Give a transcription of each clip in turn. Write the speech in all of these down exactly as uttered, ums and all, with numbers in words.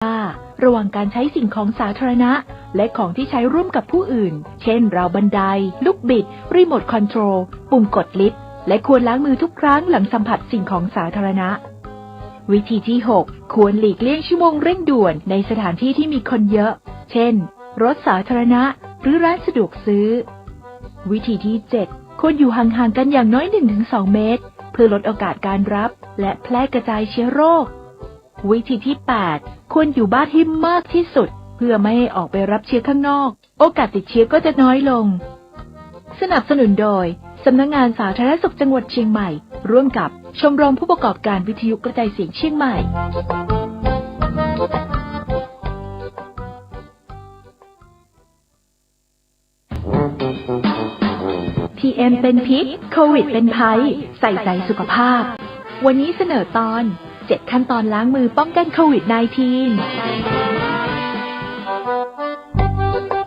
ระหว่างการใช้สิ่งของสาธารณะ และของที่ใช้ร่วมกับผู้อื่น เช่น ราวบันได ลูกบิด รีโมทคอนโทรล ปุ่มกดลิฟต์ และควรล้างมือทุกครั้งหลังสัมผัสสิ่งของสาธารณะ วิธีที่หก ควรหลีกเลี่ยงชั่วโมงเร่งด่วนในสถานที่ที่มีคนเยอะ เช่น รถสาธารณะ หรือร้านสะดวกซื้อ วิธีที่เจ็ด ควรอยู่ห่างๆ กันอย่างน้อย หนึ่งถึงสองเมตร เพื่อลดโอกาสการรับ และแพร่กระจายเชื้อโรค วิธีที่แปด ควรอยู่บ้านให้มากที่สุด เพื่อไม่ให้ออกไปรับเชื้อข้างนอก โอกาสติดเชื้อก็จะน้อยลง สนับสนุนโดย สำนักงานสาธารณสุขจังหวัดเชียงใหม่ ร่วมกับชมรมผู้ประกอบการวิทยุกระจายเสียงเชียงใหม่ พีเอ็มเป็นพิษ โควิดเป็นภัย ใส่ใจสุขภาพ วันนี้เสนอตอน เจ็ดขั้นตอนล้างมือป้องกันโควิดสิบเก้า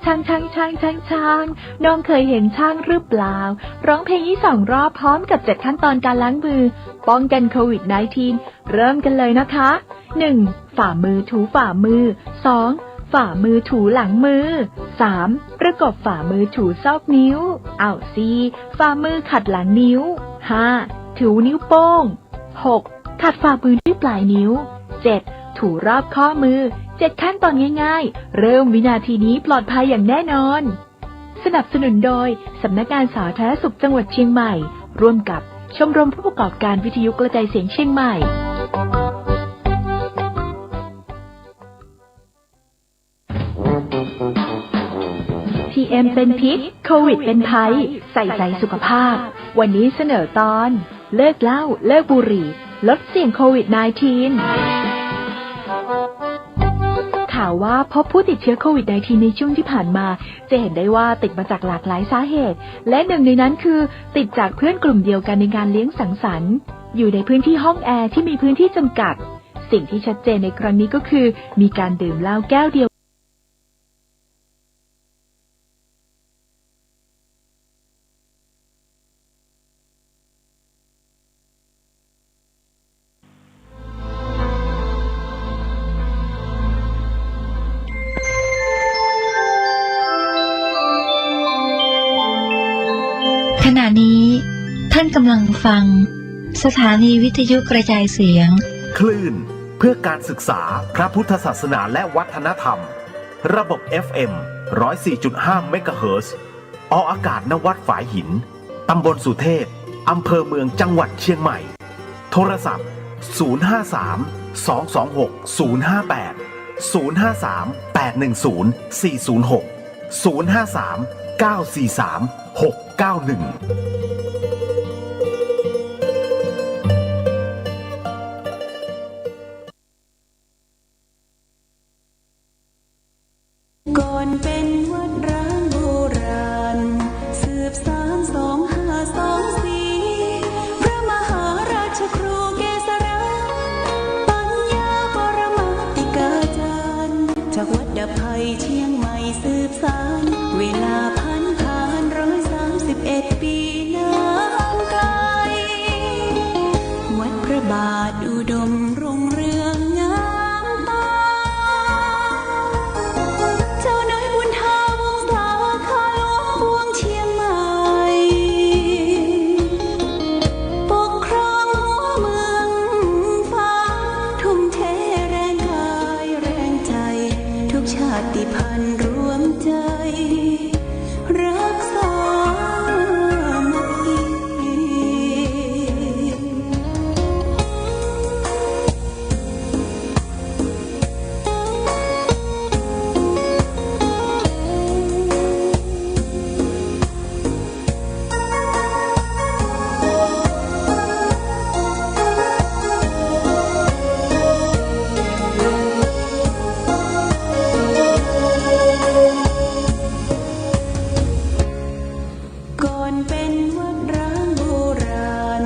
ช้าง ช้าง ช้าง ช้าง ช้าง น้องเคยเห็นช้างหรือเปล่า ร้องเพลงนี้สองรอบพร้อมกับเจ็ดขั้นตอนการล้างมือ ป้องกันโควิดสิบเก้า เริ่มกันเลยนะคะ หนึ่ง ฝ่ามือถูฝ่ามือ สอง ฝ่ามือถูหลังมือ สาม ประกบฝ่ามือถูซอกนิ้ว เอา สี่ ฝ่ามือขัดหลังนิ้ว ห้า ถูนิ้วโป้ง หก ขัดฝ่ามือด้วยปลายนิ้ว เจ็ด ถูรอบข้อมือ เจ็ดขั้นตอนง่ายๆ เริ่มวินาทีนี้ปลอดภัยอย่างแน่นอน สนับสนุนโดย สำนักงานสาธารณสุขจังหวัดเชียงใหม่ ร่วมกับชมรมผู้ประกอบการวิทยุกระจายเสียงเชียงใหม่ พีเอ็มเป็นพิษ โควิดเป็นภัย ใส่ใจสุขภาพ วันนี้เสนอตอน เลิกเหล้า เลิกบุหรี่ ลดเสี่ยงโควิดสิบเก้า ข่าวว่าพบผู้ติดเชื้อโควิดสิบเก้า ในช่วงที่ผ่านมา จะเห็นได้ว่าติดมาจากหลากหลายสาเหตุ และหนึ่งในนั้นคือติดจากเพื่อนกลุ่มเดียวกันในงานเลี้ยงสังสรรค์ อยู่ในพื้นที่ห้องแอร์ที่มีพื้นที่จำกัด สิ่งที่ชัดเจนในครั้งนี้ก็คือ มีการดื่มเหล้าแก้วเดียว ขณะนี้ท่านกำลังฟังสถานีวิทยุกระจายเสียง คลื่นเพื่อการศึกษาพระพุทธศาสนาและวัฒนธรรม ระบบ เอฟเอ็ม ร้อยสี่จุดห้า เมกะเฮิรตซ์ ออกอากาศ ณ วัดฝายหิน ตำบลสุเทพ อำเภอเมือง จังหวัดเชียงใหม่ โทรศัพท์ ศูนย์ห้าสาม สองสองหก ศูนย์ห้าแปด ศูนย์ห้าสาม แปดหนึ่งศูนย์ สี่ศูนย์หก ศูนย์ห้าสาม เก้าสี่สาม หกเก้าหนึ่ง ก่อนเป็นวัดร้างโบราณ สืบสานสองห้าสองสี่ พระมหาราชครูเกษรา ปัญญาปรมาติกาจารย์ จากวัดดับภัยเชียงใหม่สืบสาน เวลาผันผ่านร้อยสามสิบเอ็ดปีนานไกล วัดพระบาทอุดมรุ่งเรืองงามตา เจ้าน้อยบุญธาวงศาคาหลวงปวงเชียงใหม่ ปกครองหัวเมืองฟ้า ทุ่มเทแรงกายแรงใจ ทุกชาติพันธุ์รวมใจ รักสามัคคี ก่อนเป็นวัดร้างโบราณ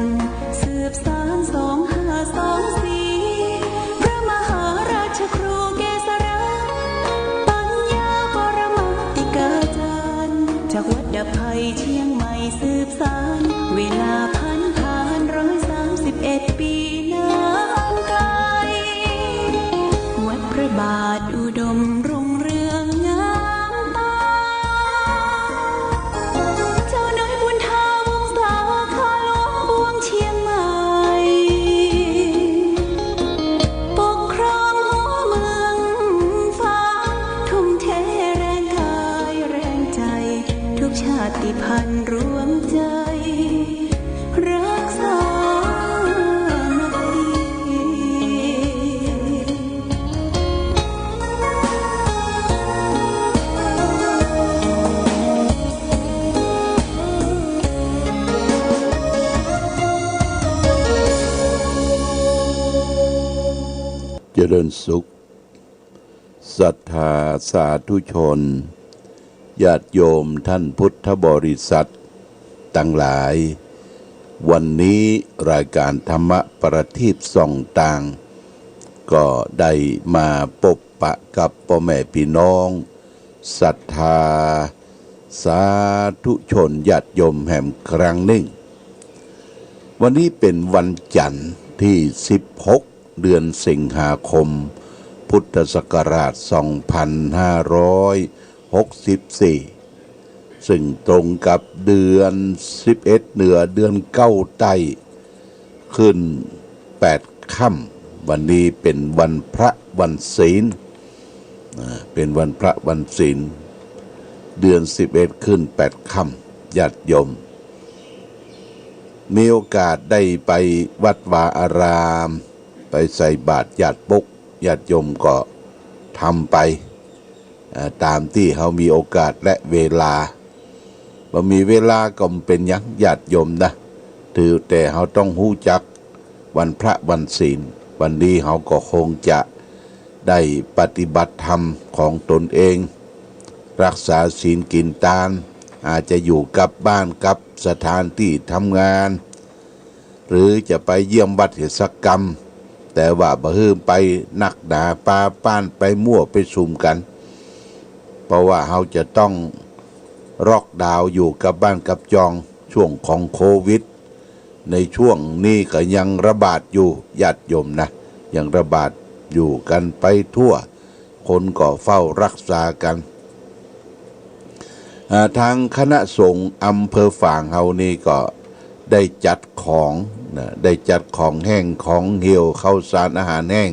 สืบสานสองห้าสองสี่ พระมหาราชครูเกษรา ปัญญาปรมาติกาจารย์ จากวัดดับภัยเชียงใหม่สืบสาน เวลาผันผ่านร้อยสามสิบเอ็ดปีนานไกล วัดพระบาท ดอุดมรุ่งเรืองงามตา เจ้าน้อยบุญถาวงศา ข้าหลวงปวงเชียงใหม่ ปกครองหัวเมืองฟ้า ทุ่มเทแรงกายแรงใจ ทุกชาติพันธุ์รวมใจ รักสามัคคี เจริญสุข ศรัทธาสาธุชน ญาติโยมท่านพุทธบริษัทตังหลาย วันนี้รายก๋านธรรมะประทีปส่องตาง ก็ได้มาปบปะกับป้อแม่ปี้น้อง ศรัทธาสาธุชนญาติโยมแหมครั้งนึ่ง วันนี้เป๋นวันจันทร์ตี้สิบหก เดือนสิงหาคม พุทธศักราชสองพันห้าร้อยหกสิบสี่ ซึ่งตรงกับเดือนสิบเอ็ดเหนือ เดือนเก้าใต้ ขึ้นแปดค่ำ วันนี้เป๋นวันพระวันศีล อ่า เป๋นวันพระวันศีล เดือนสิบเอ็ดขึ้นแปดค่ำ ญาติโยม มีโอกาสได้ไปวัดวาอาราม ไปใส่บาตรญาติปก ญาติโยมก็ทำไป อ่า ต๋ามตี้เฮามีโอกาสและเวลา บ่มีเวลาก็บ่เป๋นหยังญาติโยมนะ ถือแต่เฮาต้องฮู้จักวันพระวันศีล วันนี้เฮาก็คงจะได้ปฏิบัติธรรมของตนเอง รักษาศีลกิ๋นตาน อาจจะอยู่กับบ้านกับสถานตี้ทำงาน หรือจะไปเยี่ยมวัดเหียสักกำ แต่ว่าบ่หื้อไปนักหนาปาป้านไปมั่วไปสุมกั๋น เพราะว่าเฮาจะต้องล็อกดาวน์อยู่กับบ้านกับจอง ช่วงของโควิด ในช่วงนี้ก็ยังระบาดอยู่ญาติโยมนะ ยังระบาดอยู่กั๋นไปทั่ว คนก็เฝ้ารักษากั๋น อ่า ตางคณะสงฆ์อำเภอฝางเฮานี่ก็ได้จัดของนะ ได้จัดของแห้งของเหี่ยว ข้าวสารอาหารแห้ง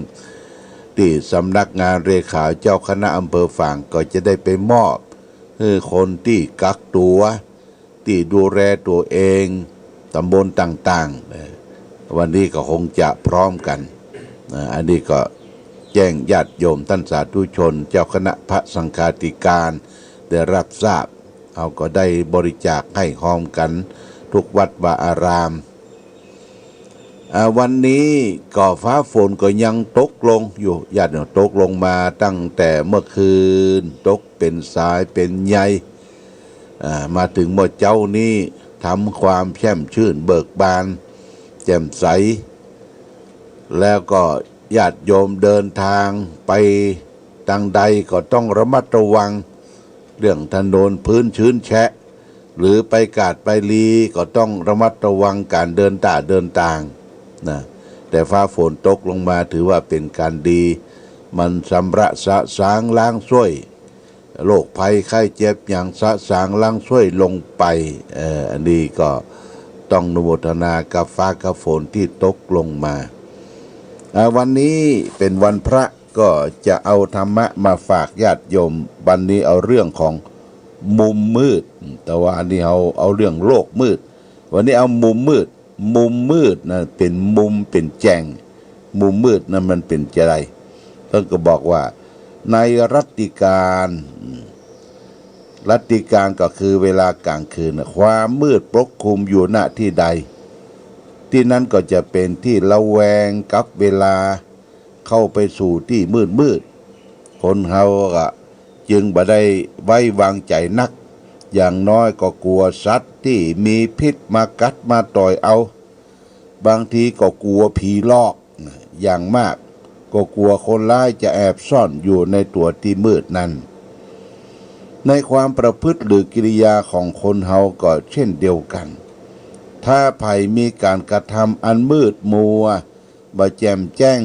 ตี้สำนักงานเลขาเจ้าคณะอำเภอฝางก็จะได้ไปมอบหื้อคนตี้กักตั๋ว ตี้ดูแลตั๋วเอง ต๋ำบลต่างๆ เอ่อ วันนี้ก็คงจะพร้อมกั๋น อ่า อันนี้ก็แจ้งญาติโยมต้านสาธุชน เจ้าคณะพระสังฆาธิการได้รับทราบ เฮาก็ได้บริจาคหื้อฮอมกั๋นทุกวัดวาอาราม อ่า วันนี้ก็ฟ้าฝนก็ยังตกลงอยู่ ญาติโยม ตกลงมาตั้งแต่เมื่อคืน ตกเป๋นสายเป๋นใย อ่า มาเถิงเมื่อเจ๊านี้ ทำความแช่มชื่นเบิกบาน แจ่มใส แล้วก็ญาติโยมเดินตางไปตางใดก็ต้องระมัดระวัง เรื่องถนนพื้นชื้นแฉะ หรือไปกาดไปลีก็ต้องระมัดระวังก๋านเดินต้าเดินตางนะ แต่ฟ้าฝนตกลงมาถือว่าเป๋นก๋านดี มันสำระสะสางล้างส้วย โรคภัยไข้เจ็บหยังสะสางล้างส้วยลงไป เอ่อ อันนี้ก็ต้องอนุโมทนากับฟ้ากับฝนตี้ตกลงมา อ่า วันนี้เป๋นวันพระ ก็จะเอาธรรมะมาฝากญาติโยม วันนี้เอาเรื่องของมุมมืด แต่ว่าอันนี้เอา เอาเรื่องโลกมืด วันนี้เอามุมมืด มุมมืดนะเป๋นมุมเป๋นแจ้ง มุมมืดนั้นมันเป๋นจะใด ต้านก็บอกว่า ในรัตติกาล รัตติกาลก็คือเวลากลางคืนน่ะ ความมืดปกคลุมอยู่ ณ ตี้ใด ตี้นั้นก็จะเป๋นตี้ระแวงกับเวลา เข้าไปสู่ตี้มืดๆ คนเฮาก็จึงบ่ได้ไว้วางใจ๋นัก อย่างน้อยก็กั๋วสัตว์ตี้มีพิษมากัดมาต่อยเอา บางทีก็กั๋วผีหลอก อย่างมากก็กั๋วคนร้ายจะแอบซ่อนอยู่ในตั๋วตี้มืดนั้น ในความประพฤติหรือกิริยาของคนเฮาก็เช่นเดียวกั๋น ถ้าใผมีก๋านกระทำอันมืดมัว บ่แจ่มแจ้ง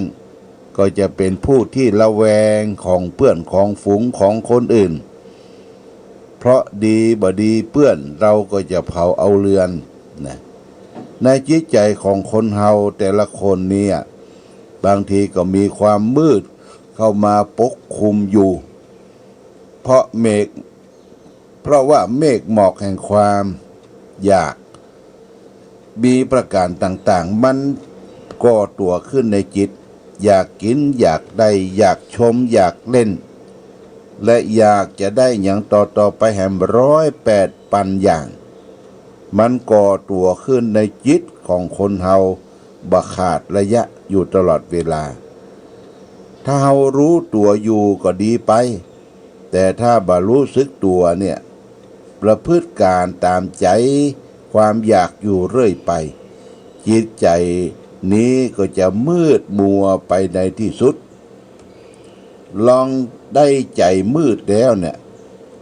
ก็จะเป๋นผู้ตี้ระแวงของเปื้อนของฝูงของคนอื่น เพราะดีบ่ดีเปื้อน เฮาก็จะเผาเอาเฮือนนะ ในจิตใจ๋ของคนเฮาแต่ละคนเนี่ย บางทีก็มีความมืดเข้ามาปกคลุมอยู่ เพราะเมฆ เพราะว่าเมฆหมอกแห่งความอยาก มีประก๋านต่างๆ มันก่อตั๋วขึ้นในจิต อยากกิ๋น อยากได้ อยากชม อยากเล่น และอยากจะได้หยังต่อๆ ไปแหมร้อยแปดปันอย่าง มันก่อตั๋วขึ้นในจิตของคนเฮาบ่ขาดระยะอยู่ตลอดเวลา ถ้าเฮาฮู้ตั๋วอยู่ก็ดีไป แต่ถ้าบ่ฮู้สึกตั๋วเนี่ย ประพฤติก๋านต๋ามใจ๋ความอยากอยู่เรื่อยไป จิตใจ๋นี้ก็จะมืดมัวไปในตี้สุด ลองได้ใจ๋มืดแล้วเนี่ย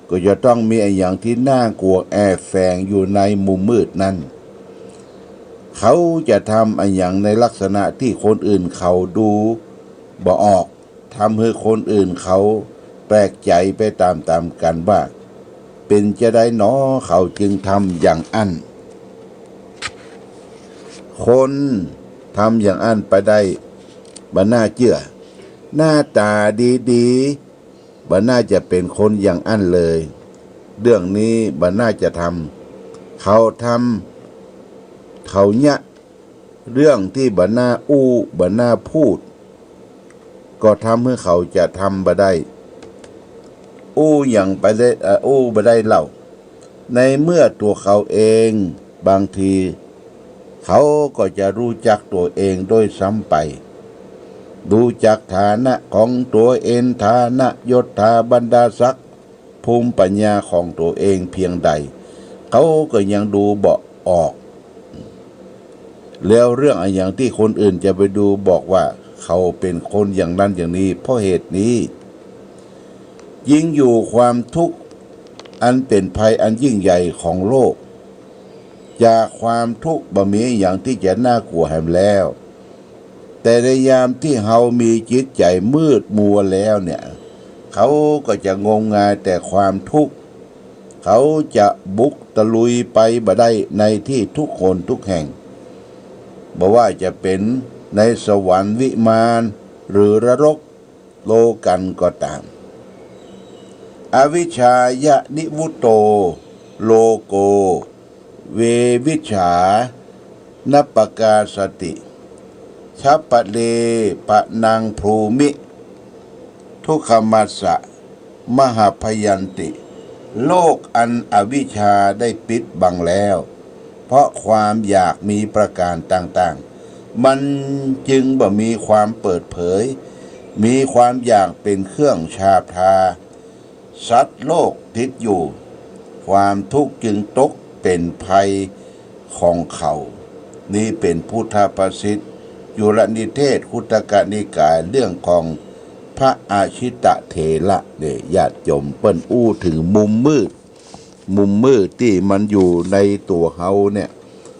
ก็จะต้องมีอะหยังตี้น่ากั๋วแอบแฝงอยู่ในมุมมืดนั้น เขาจะทำอะหยังในลักษณะตี้คนอื่นเขาดูบ่ออก ทำหื้อคนอื่นเขาแปลกใจ๋ไปต๋ามๆ กั๋นว่า เป๋นจาใดหนอเขาจึงทำอย่างอั้น คนทำอย่างอั้นไปได้บ่น่าเจื้อ หน้าต๋าดีๆ บ่น่าจะเป๋นคนอย่างอั้นเลย เรื่องนี้บ่น่าจะทำ เขาทำ เขาเยียะ เรื่องตี้บ่น่าอู้ บ่น่าพูด ก็ทำหื้อเขาจะทำบ่ได้ อู้หยังไปได้ เอ่อ อู้บ่ได้เล่า ในเมื่อตั๋วเขาเอง บางทีเขาก็จะฮู้จักตั๋วเองด้วยซ้ำไป ฮู้จักฐานะของตั๋วเอง ฐานะยศถาบรรดาศักดิ์ ภูมิปัญญาของตั๋วเองเพียงใด เขาก็ยังดูบ่ออก แล้วเรื่องอะหยังตี้คนอื่นจะไปดูบอกว่าเขาเป๋นคนอย่างนั้นอย่างนี้ เพราะเหตุนี้ จริงอยู่ความทุกข์อันเป๋นภัยอันยิ่งใหญ่ของโลก จากความทุกข์บ่มีอะหยังตี้จะน่ากั๋วแหมแล้ว แต่ในยามตี้เฮามีจิตใจ๋มืดมัวแล้วเนี่ย เขาก็จะงมงายแต่ความทุกข์ เขาจะบุกตะลุยไปบ่ได้ในตี้ทุกคนทุกแห่ง บ่ว่าจะเป๋นในสวรรค์วิมาน หรือนรกโลกัญก็ต๋าม อวิชชายะนิวรุตโต โลโก เววิชชา นปกาสสติ ฉัปปะเร ปะนัง บรูมิ ทุกขมัสสะ มหาพยันติ โลกอันอวิชชาได้ปิดบังแล้ว เพราะความอยากมีประก๋านต่างๆ มันจึงบ่มีความเปิดเผย มีความอยากเป๋นเครื่องฉาบทา สัตว์โลกติดอยู่ ความทุกข์จึงตกเป๋นภัยของเขา นี้เป๋นพุทธภาษิต จุลนิเทศ คุตตกนิกาย เรื่องของพระอาชิตเถระเนี่ย ญาติโยม เปิ้นอู้เถิงมุมมืด มุมมืดตี้มันอยู่ในตั๋วเฮาเนี่ย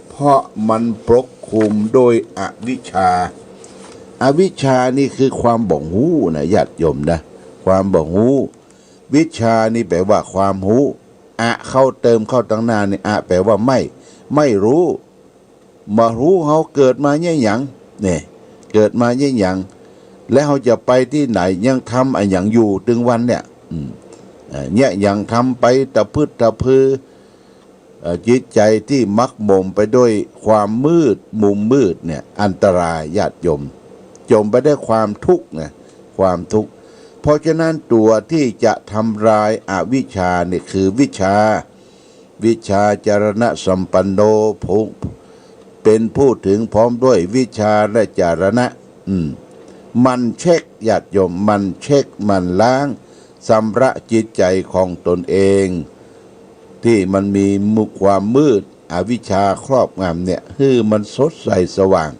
เพราะมันปกคลุมโดยอวิชชา อวิชชานี่คือความบ่ฮู้นะ ญาติโยมนะ ความบ่ฮู้ วิชชานี่แปลว่าความฮู้ อะ เข้าเติมเข้าตังหน้านี่ อะ แปลว่าไม่ ไม่ฮู้ บ่ฮู้เฮาเกิดมาเยียะหยัง เนี่ย เกิดมาเยียะหยัง และเฮาจะไปตี้ไหน ยังทำอะหยังอยู่ตึงวันเนี่ย อืม เอ่อ เยียะหยังทำไปตะพึดตะพือ เอ่อ จิตใจ๋ตี้หมกหมมไปด้วยความมืด มุมมืดเนี่ย อันตราย ญาติโยม จ๋มไปด้วยความทุกข์นะ ความทุกข์ เพราะฉะนั้นตั๋วตี้จะทำลายอวิชชาเนี่ยคือวิชชา วิชชาจรณะสัมปันโน ผู้ เป๋นผู้เถิงพร้อมด้วยวิชชาและจรณะ อืม หมั่นเช็ค ญาติโยม หมั่นเช็ค หมั่นล้าง ชำระจิตใจ๋ของตนเอง ตี้มันมีมุ ความมืด อวิชชาครอบงำเนี่ย หื้อมันสดใสสว่าง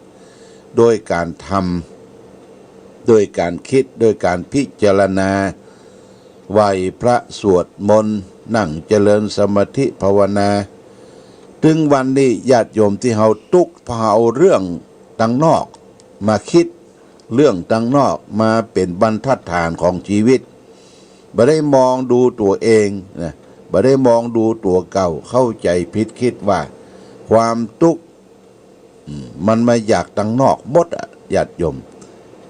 โดยก๋านทำ โดยก๋านกึ๊ด โดยก๋านพิจารณา ไหว้พระสวดมนต์ นั่งเจริญสมาธิภาวนา ตึงวันนี้ญาติโยมตี้เฮาตุ๊กข์ เพราะเอาเรื่องตังนอกมากึ๊ด เรื่องตังนอกมาเป๋นบรรทัดฐานของจีวิต บ่ได้มองดูตั๋วเองนะ บ่ได้มองดูตั๋วเก่า เข้าใจ๋ผิดกึ๊ดว่า ความตุ๊กข์ อืม มันมาจากตังนอกหมดอะ ญาติโยม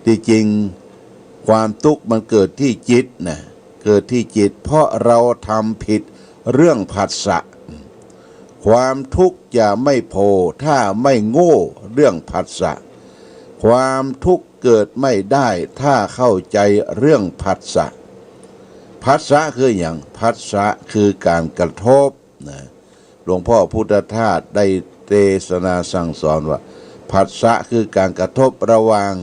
ตี้จริงความตุ๊กข์มันเกิดตี้จิตนะ เกิดตี้จิต เพราะเฮาทำผิดเรื่องผัสสะ ความทุกข์จะไม่โผล่ถ้าไม่โง่เรื่องผัสสะ ความทุกข์เกิดไม่ได้ถ้าเข้าใจ๋เรื่องผัสสะ ผัสสะคือหยัง ผัสสะคือก๋านกระทบนะ หลวงพ่อพุทธทาสได้เตสนาสั่งสอนว่า ผัสสะคือก๋านกระทบระหว่าง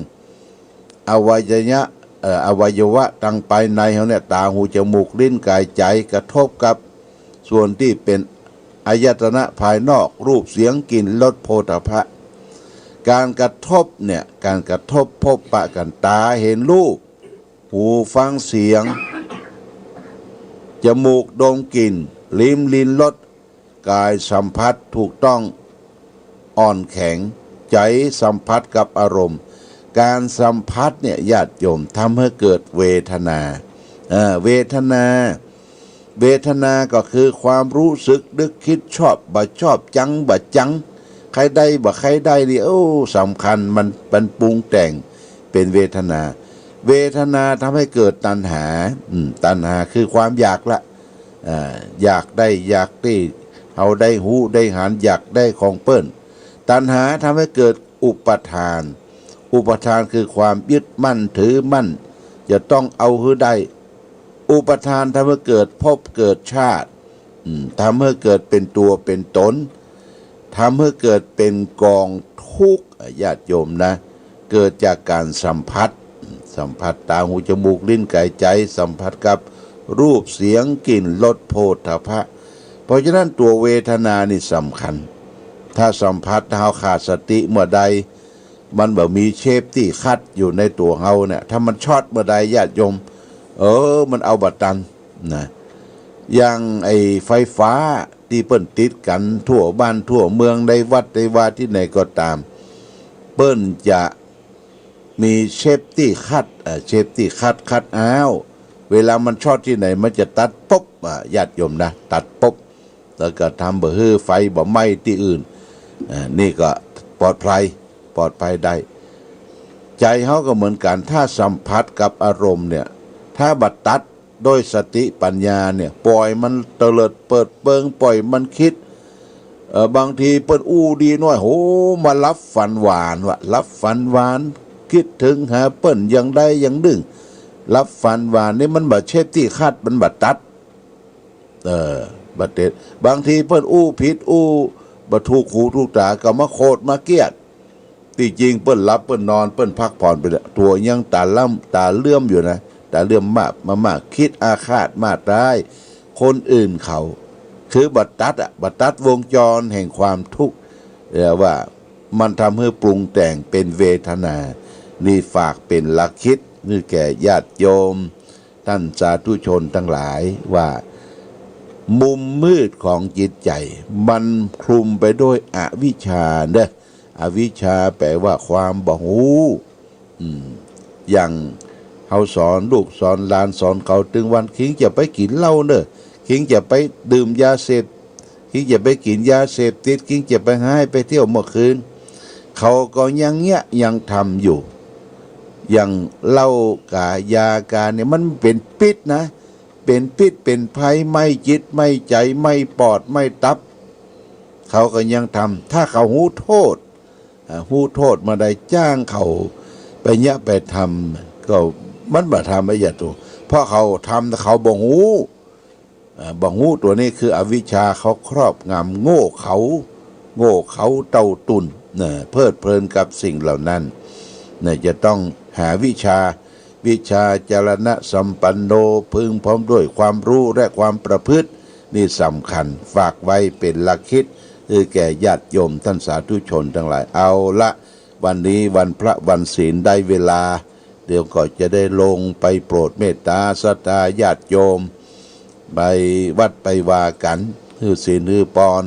อวัยวะ เอ่อ อวัยวะตังภายในเฮาเนี่ย ต๋า หู จ๋มูก ลิ้น ก๋าย ใจ๋ กระทบกับส่วนตี้เป๋นอายตนะภายนอก รูป เสียง กลิ่น รส โผฏฐัพพะ ก๋านกระทบเนี่ย ก๋านกระทบพบปะกั๋น ต๋าเห็นรูป หูฟังเสียง จ๋มูกดมกลิ่น ลิ้นลิ้มรส ก๋ายสัมผัสถูกต้อง อ่อนแข็ง ใจ๋สัมผัสกับอารมณ์ ก๋านสัมผัสเนี่ย ญาติโยม ทำหื้อเกิดเวทนา เอ่อ เวทนา เวทนาก็คือความรู้สึกนึกกึ๊ดชอบบ่ชอบ จังบ่จัง ใค่ได้บ่ใค่ได้นี่ โอ้ สำคัญ มัน มันปรุงแต่งเป๋นเวทนา เวทนาทำหื้อเกิดตัณหา อืม ตัณหาคือความอยากละ อ่า อยากได้ อยากตี้ เฮาได้ฮู้ได้หัน อยากได้ของเปิ้น ตัณหาทำหื้อเกิดอุปาทาน อุปาทานคือความยึดมั่นถือมั่น จะต้องเอาหื้อได้ อุปาทานทำหื้อเกิดภพเกิดชาติ อืม ทำหื้อเกิดเป๋นตั๋วเป๋นต๋น ทำหื้อเกิดเป๋นก๋องทุกข์ ญาติโยมนะ เกิดจากก๋านสัมผัส สัมผัสต๋า หู จ๋มูก ลิ้น ก๋าย ใจ๋ สัมผัสกับรูป เสียง กลิ่น รส โผฏฐัพพะ เพราะฉะนั้นตั๋วเวทนานี่สำคัญ ถ้าสัมผัส ถ้าเฮาขาดสติเมื่อใด มันบ่มีเซฟตี้คัตอยู่ในตั๋วเฮาเนี่ย ถ้ามันช็อตเมื่อใด ญาติโยม เออ มันเอาบ่ตันนะ อย่างไอ้ไฟฟ้าตี้เปิ้นติดกั๋นทั่วบ้านทั่วเมือง ในวัดในวาตี้ไหนก็ต๋าม เปิ้นจะมีเซฟตี้คัต เอ่อ เซฟตี้คัต คัตเอาท์ เวลามันช็อตตี้ไหน มันจะตัดปุ๊บ อ่ะ ญาติโยมนะ ตัดปุ๊บ แล้วก็ทำบ่หื้อไฟบ่ไหม้ตี้อื่น อ่า นี่ก็ปลอดภัย ปลอดภัยได้ ใจ๋เฮาก็เหมือนกั๋น ถ้าสัมผัสกับอารมณ์เนี่ย ถ้าบ่ตัดโดยสติปัญญาเนี่ย ปล่อยมันเตลิดเปิดเปิง ปล่อยมันกึ๊ด เอ่อ บางทีเปิ้นอู้ดีหน้อย โห มาหลับฝันหวานวะ หลับฝันหวาน กึ๊ดเถิงหาเปิ้นอย่างใดอย่างนึ่ง หลับฝันหวานนี่มันบ่เซฟตี้คัต มันบ่ตัด เออ บ่เต็ด บางทีเปิ้นอู้ผิด อู้บ่ถูกหูถูกต๋า ก็มาโขดมาเกลี้ย ตี้จริงเปิ้นหลับเปิ้นนอน เปิ้นพักผ่อนไปแล้ว ตั๋วยังต๋าล่ำ ต๋าเหลือมอยู่นะ ต๋าเหลือมมา มา มากึ๊ดอาฆาตมาตร้ายคนอื่นเขา คือบ่ตัดอะ บ่ตัดวงจรแห่งความทุกข์ เรียกว่ามันทำหื้อปรุงแต่งเป๋นเวทนา นี่ฝากเป๋นหลักกึ๊ดหื้อแก่ญาติโยม ต้านสาธุชนตังหลายว่า มุมมืดของจิตใจ๋มันคลุมไปด้วยอวิชชาเด้อ อวิชชาแปลว่าความบ่ฮู้ อืม อย่างเฮาสอนลูกสอนหลานสอนเขาตึงวัน คิงจะไปกิ๋นเหล้าเน่อ คิงจะไปดื่มยาเสพ คิงจะไปกิ๋นยาเสพติด คิงจะไปฮ้ายไปเที่ยวเมื่อคืน เขาก็ยังเยียะยังทำอยู่ อย่างเหล้ากายากาเนี่ยมันเป๋นพิษนะ เป๋นพิษเป๋นภัย ไหม้จิตไหม้ใจ๋ ไหม้ปอดไหม้ตับ เขาก็ยังทำ ถ้าเขาฮู้โต้ษ อ่า ฮู้โต้ษเมื่อใด จ้างเขาไปเยียะไปทำ ก็มันบ่ทำอะ ญาติโยม เพราะเขาทำ เขาบ่ฮู้ อ่า บ่ฮู้ ตั๋วนี้คืออวิชชาเขาครอบงำ โง่เขลา โง่เขลาเต้าตุ่น นะ เพลิดเพลินกับสิ่งเหล่านั้น นะ จะต้องหาวิชา วิชาจรณสัมปันโน พึงพร้อมด้วยความรู้และความประพฤติ นี่สำคัญ ฝากไว้เป๋นหลักกึ๊ดหื้อแก่ญาติโยมต้านสาธุชนตังหลาย เอาละ วันนี้วันพระวันศีลได้เวลา เดี๋ยวก็จะได้ลงไปโปรดเมตตาศรัทธาญาติโยม ไปวัดไปวากั๋น หื้อศีลหื้อปอน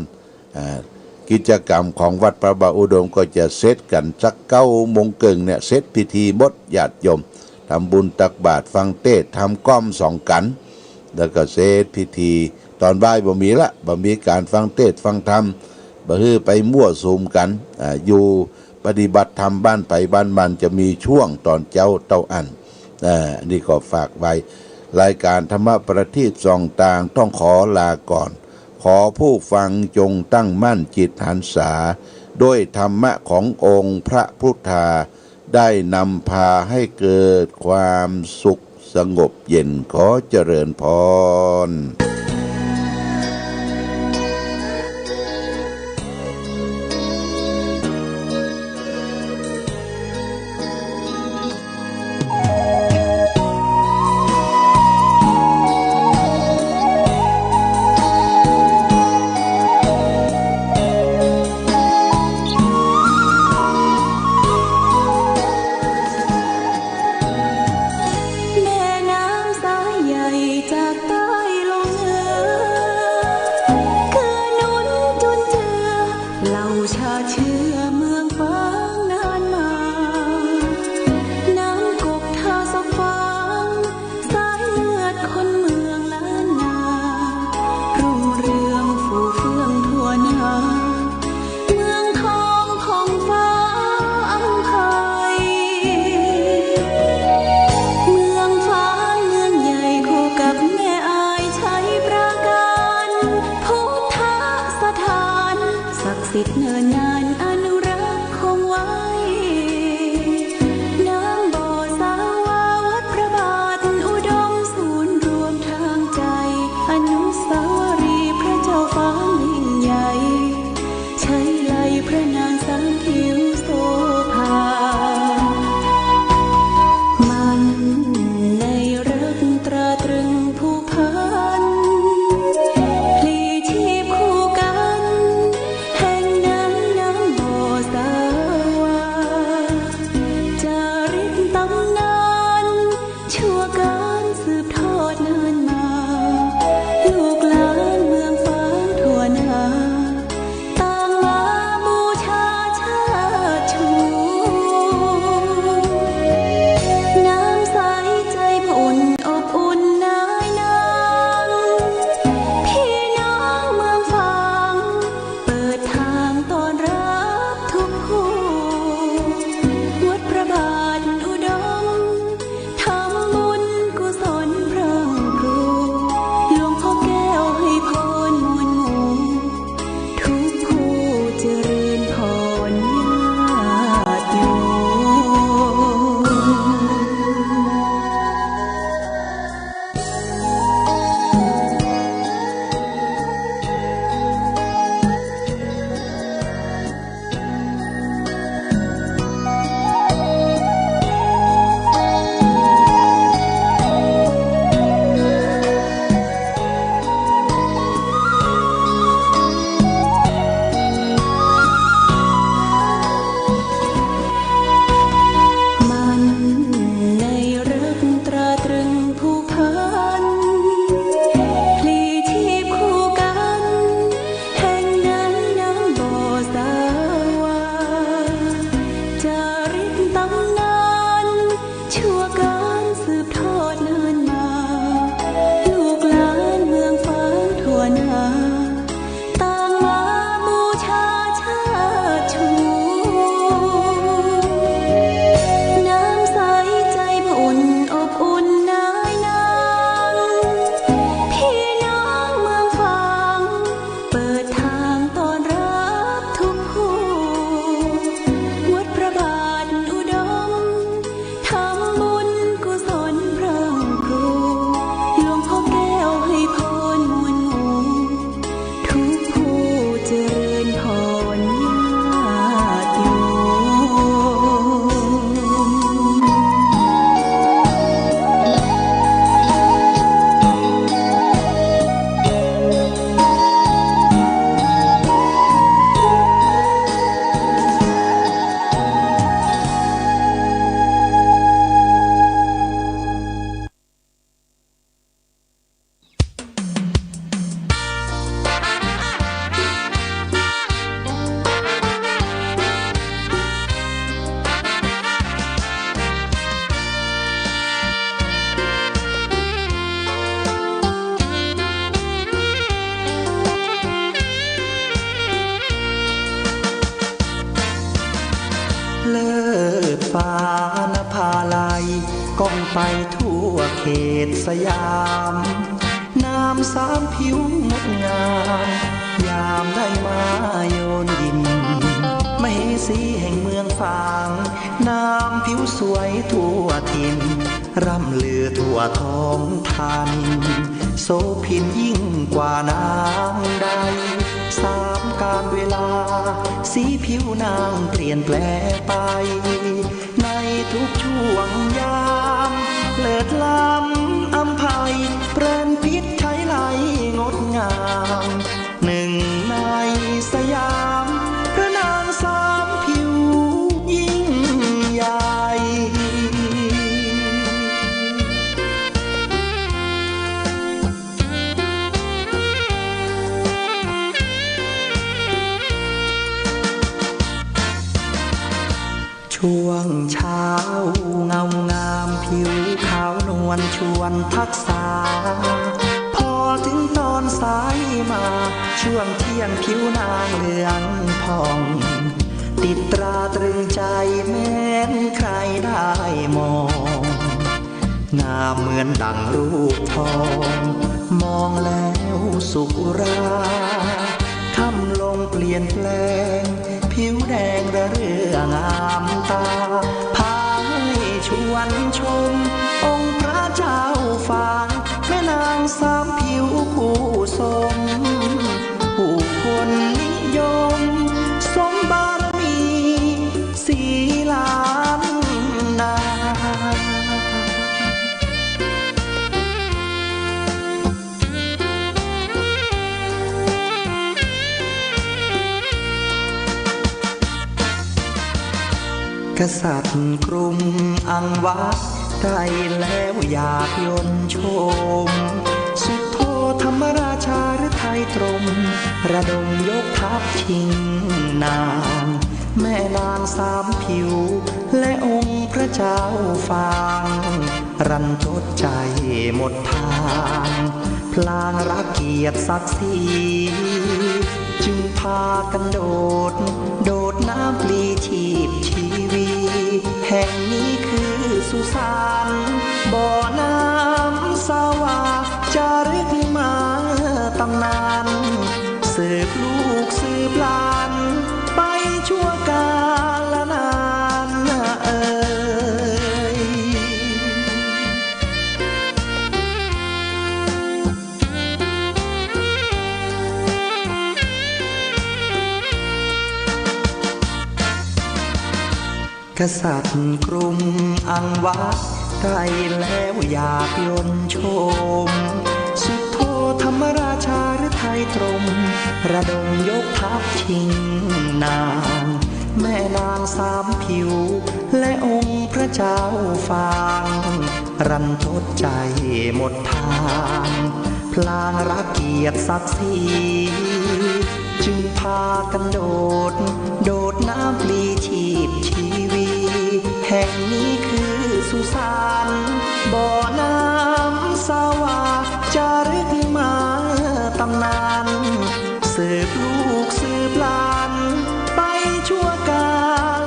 อ่า กิจกรรมของวัดพระบาทอุดมก็จะเสร็จกั๋นสักเก้าโมงเกิ่งเนี่ย เสร็จพิธีหมด ญาติโยม ทำบุญตักบาตร ฟังเทศน์ ทำก๊อมสองกั๋น แล้วก็เสร็จพิธี ต๋อนบ่ายบ่มีละ บ่มีก๋านฟังเทศน์ฟังธรรม บ่หื้อไปมั่วสุมกั๋น อ่า อยู่ปฏิบัติธรรมบ้านใผบ้านมัน จะมีช่วงต๋อนเจ๊าเต้าอั้น อ่า อันนี้ก็ฝากไว้ รายการธรรมประทีปส่องตางต้องขอลาก่อน ขอผู้ฟังจงตั้งมั่นจิตหันษา ด้วยธรรมะขององค์พระพุทธา ได้นำพาให้เกิดความสุขสงบเย็น ขอเจริญพร ไปทั่วเขตสยาม นามสามผิวงดงาม ยามได้มาโยนยิน มเหสีแห่งเมืองฝาง นามผิวสวยทั่วถิ่น ร่ำลือทั่วท้องธานิน โสภินยิ่งกว่านางใด สามกาลเวลา สีผิวนางเปลี่ยนแปลไป ในทุกช่วงยาม เลิศล้ำอำไพ เปรมพิไขไลงดงาม หนึ่งในสยาม พระนางสามผิวยิ่งใหญ่ ช่วงเช้าเงางามผิวขาวนวลชวนทักษา พอถึงตอนสายมา ช่วงเที่ยงผิวนางเหลืองผ่อง ติดตราตรึงใจแม้นใครได้มอง งามเหมือนดั่งรูปทอง มองแล้วสุขอุรา ค่ำลงเปลี่ยนแปลง ผิวแดงระเรื่องามตา พาให้ชวนชม องค์พระเจ้าฝาง แม่นางสามผิวผู้สม ผู้คนนิยม สมบารมี สีล้านนา กษัตริย์กรุงอังวะ ได้แล้วอยากยนต์ชม สุโธธรรมราชาฤทัยตรม ระดมยกทัพชิงนาง แม่นางสามผิว และองค์พระเจ้าฝาง รันทดใจหมดทาง พลางรักเกียรติศักดิ์ศรี จึงพากันโดด โดดน้ำปลีชีพชีวี แห่งนี้คือสุสาน บ่อน้ำสวา จารึกมาตำนาน สืบลูกสืบหลาน ไปชั่วกาลนานเอ่ย กษัตริย์กรุงอังวะ ได้แล้วอยากยนต์ชม สุโธธรรมราชาฤทัยตรม ระดมยกทัพชิงนาง แม่นางสามผิว และองค์พระเจ้าฝาง รันทดใจหมดทาง พลางรักเกียรติศักดิ์ศรี จึงพากันโดด โดดน้ำปลีชีพชีวี แห่งนี้คือสุสาน บ่อน้ำสวา จารึกมาตำนาน สืบลูกสืบหลาน ไปชั่วกา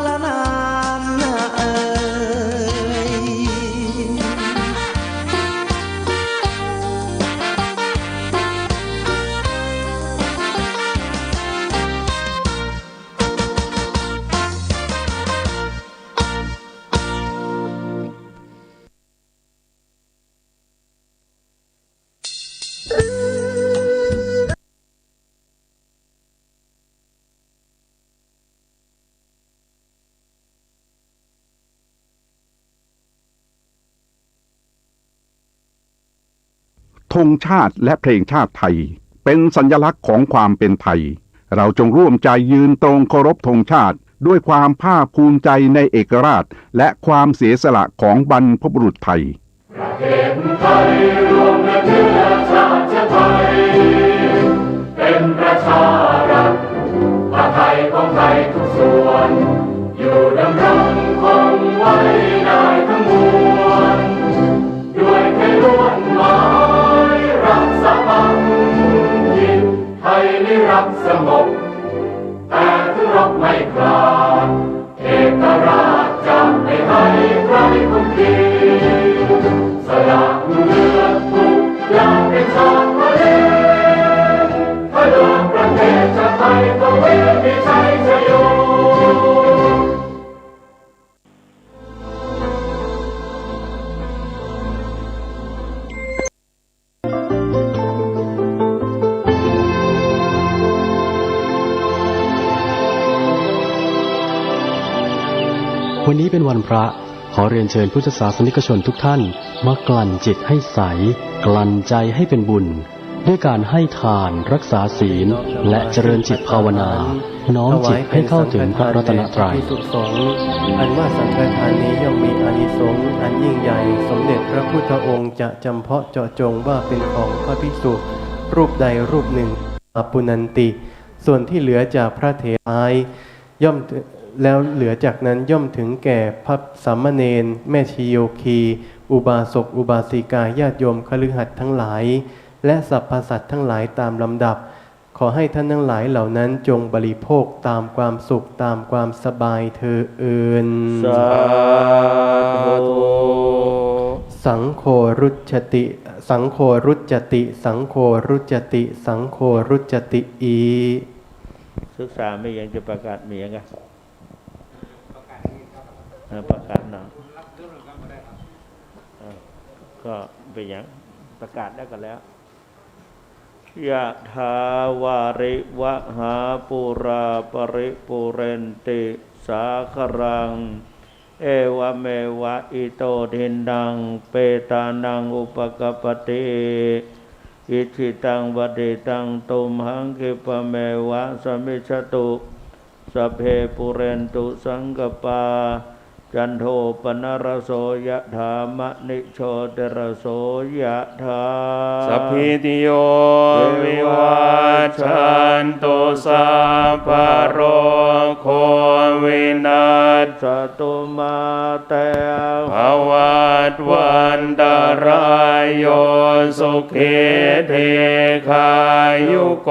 ลนานเอ่ย ธงชาติและเพลงชาติไทย เป็นสัญลักษณ์ของความเป็นไทย เราจงร่วมใจยืนตรงเคารพธงชาติ ด้วยความภาคภูมิใจในเอกราช และความเสียสละของบรรพบุรุษไทย ประเทศไทยรวมเนื้อชาติไทย เป็นประชารัฐ ประไทยของไทยทุกส่วน อยู่ดำรงคงไว้ได้ทั้งมวล ด้วยไทยล้วนหมายรักสามัคคี ไทยนี้รักสงบ แต่ถึงรบไม่กล้า เอกราชจะไม่ให้ใครคุมขีด นี้เป็นวันพระ ขอเรียนเชิญพุทธศาสนิกชนทุกท่าน มากลั่นจิตให้ใส กลั่นใจให้เป็นบุญ ด้วยการให้ทาน รักษาศีล และเจริญจิตภาวนา น้อมจิตให้เข้าถึงพระรัตนตรัย ถวายเป็นสังฆทานแด่ภิกษุสงฆ์ อันว่าสังฆทานนี้ย่อมมีอานิสงส์อันยิ่งใหญ่ สมเด็จพระพุทธองค์จะจำเพาะเจาะจงว่าเป็นของพระภิกษุรูปใดรูปหนึ่ง อาปุนันติ ส่วนที่เหลือจากพระเถระ ย่อมถึง แล้วเหลือจากนั้นย่อมถึงแก่พระสามเณร แม่ชีโยคี อุบาสกอุบาสิกา ญาติโยมคฤหัสถ์ทั้งหลาย และสรรพสัตว์ทั้งหลายตามลำดับ ขอให้ท่านทั้งหลายเหล่านั้นจงบริโภคตามความสุขตามความสบายเทอญ สาธุ สังโฆรุจจติ สังโฆรุจจติ สังโฆรุจจติ สังโฆรุจจติ อี ศึกษามีหยังจะประกาศ มีหยังอะ เออ ประกาศเนาะ เออ ก็เป็นหยัง ประกาศแล้วก็แล้ว ยะถาวาริวะหาปูราปะริปูเรนติสาคะรัง เอวะเมวะอิโตทินนัง เปตานังอุปะกัปปะติ อิจฉิตังปะฏิตัง ตุมหังคิปะเมวะสะมิชฌะตุ สัพเพปูเรนตุสังกัปปา จันโทปะนะระโส ยะถา มะณิโชติระโส ยะถา สัพพีติโย วิวัชชันตุ สัพพะโรโค วินัสสะตุ มาเต ภะวัตวันตะราโย สุขี ทีฆายุโก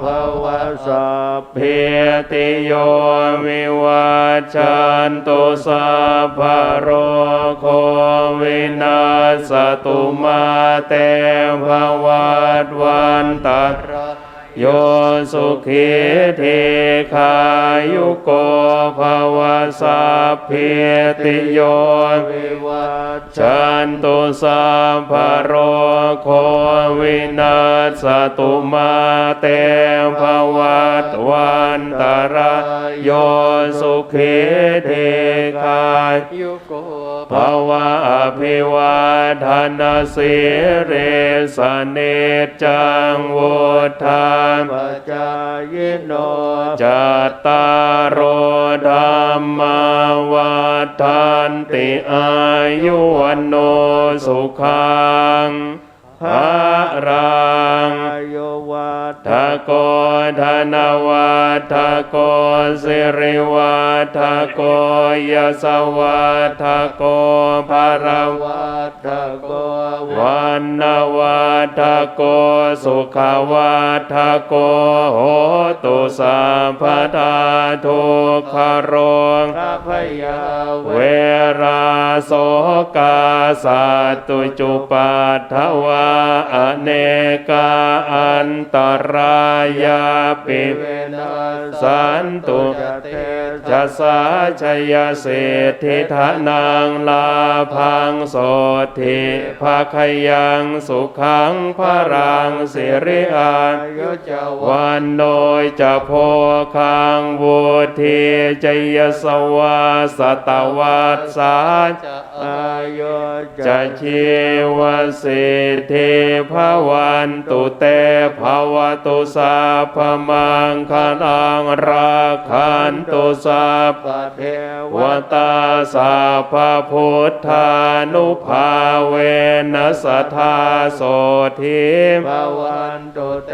ภะวะ สัพพีติโย วิวัชชันตุ สัพพะโรโค วินัสสะตุ มาเต ภะวัตวันตะราโย สุขี ทีฆายุโก ภะวะ สัพพีติโย วิวัชชันตุ สัพพะโรโค วินัสสะตุ มาเต ภะวัตวันตะราโย สุขี ทีฆายุโก ภะวะ อะภิวาทะนะสีลิสสะ นิจจัง วุฑฒาปะจายิโน จัตตาโร ธัมมา วัฑฒันติ อายุ วัณโณ สุขัง พะลัง อายุวัฑฒะโก ธนะวัฑฒะโก สิริวัฑฒะโก ยะสะวัฑฒะโก พะละวัฑฒะโก วัณณะวัฑฒะโก สุขะวัฑฒะโก โหตุ สัพพะดา ทุกขะโรคะพยา เวรา โสกา สัตตุจุปัฏฐวา อเนกา อันตะรายาปิ วินาสสันตุ จะเตจะสา จะยะสิทธิ ธนัง ลาภัง โสตถิ ภะคะยัง สุขัง พะลัง สิริ อายุ จะ วัณโณ จะ โภคัง วุฑฒี จะ ยะสะวา สะตะวัสสา จะ อายุ จะ ชีวะสิทธิ ภะวันตุ เต ภะวะตุ สัพพะมังคะลัง รักขันตุ สัพพะเทวะตา สัพพะพุทธานุภาเวนะ สะทา โสตถิ ภะวัน ตุ เต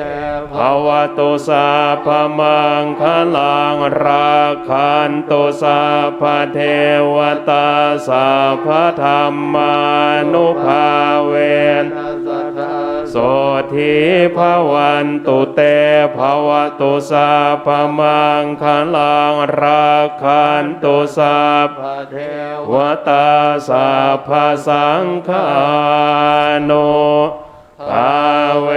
ภะวะตุ สัพพะมังคะลัง รักขันตุ สัพพะเทวะตา สัพพะธัมมานุภาเวนะ สะทา โสตถิ ภะวันตุ เต ภะวะตุ สัพพะมังคะลัง รักขันตุ สัพพะเทวะตา สัพพะสังฆานุ ภาเว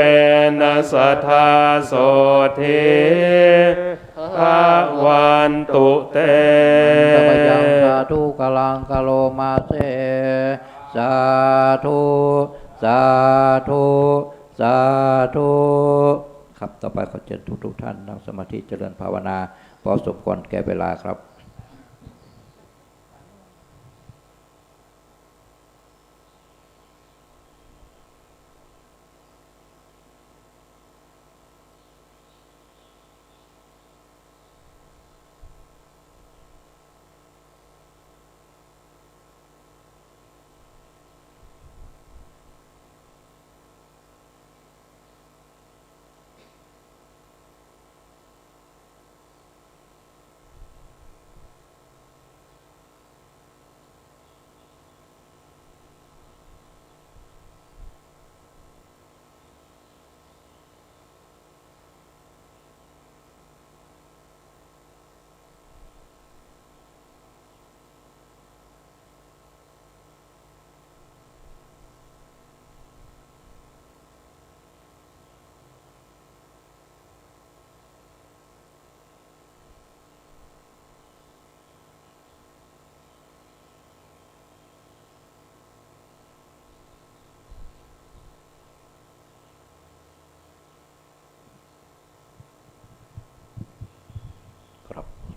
นะ สะทา โสตถิ ภะวันตุ เต ขะยัง สาธุ กะลัง กะโรมาเส สาธุ สาธุ สาธุ ครับ ต่อไปขอเชิญทุกๆ ท่านนั่งสมาธิเจริญภาวนา พอสมควรแก่เวลาครับ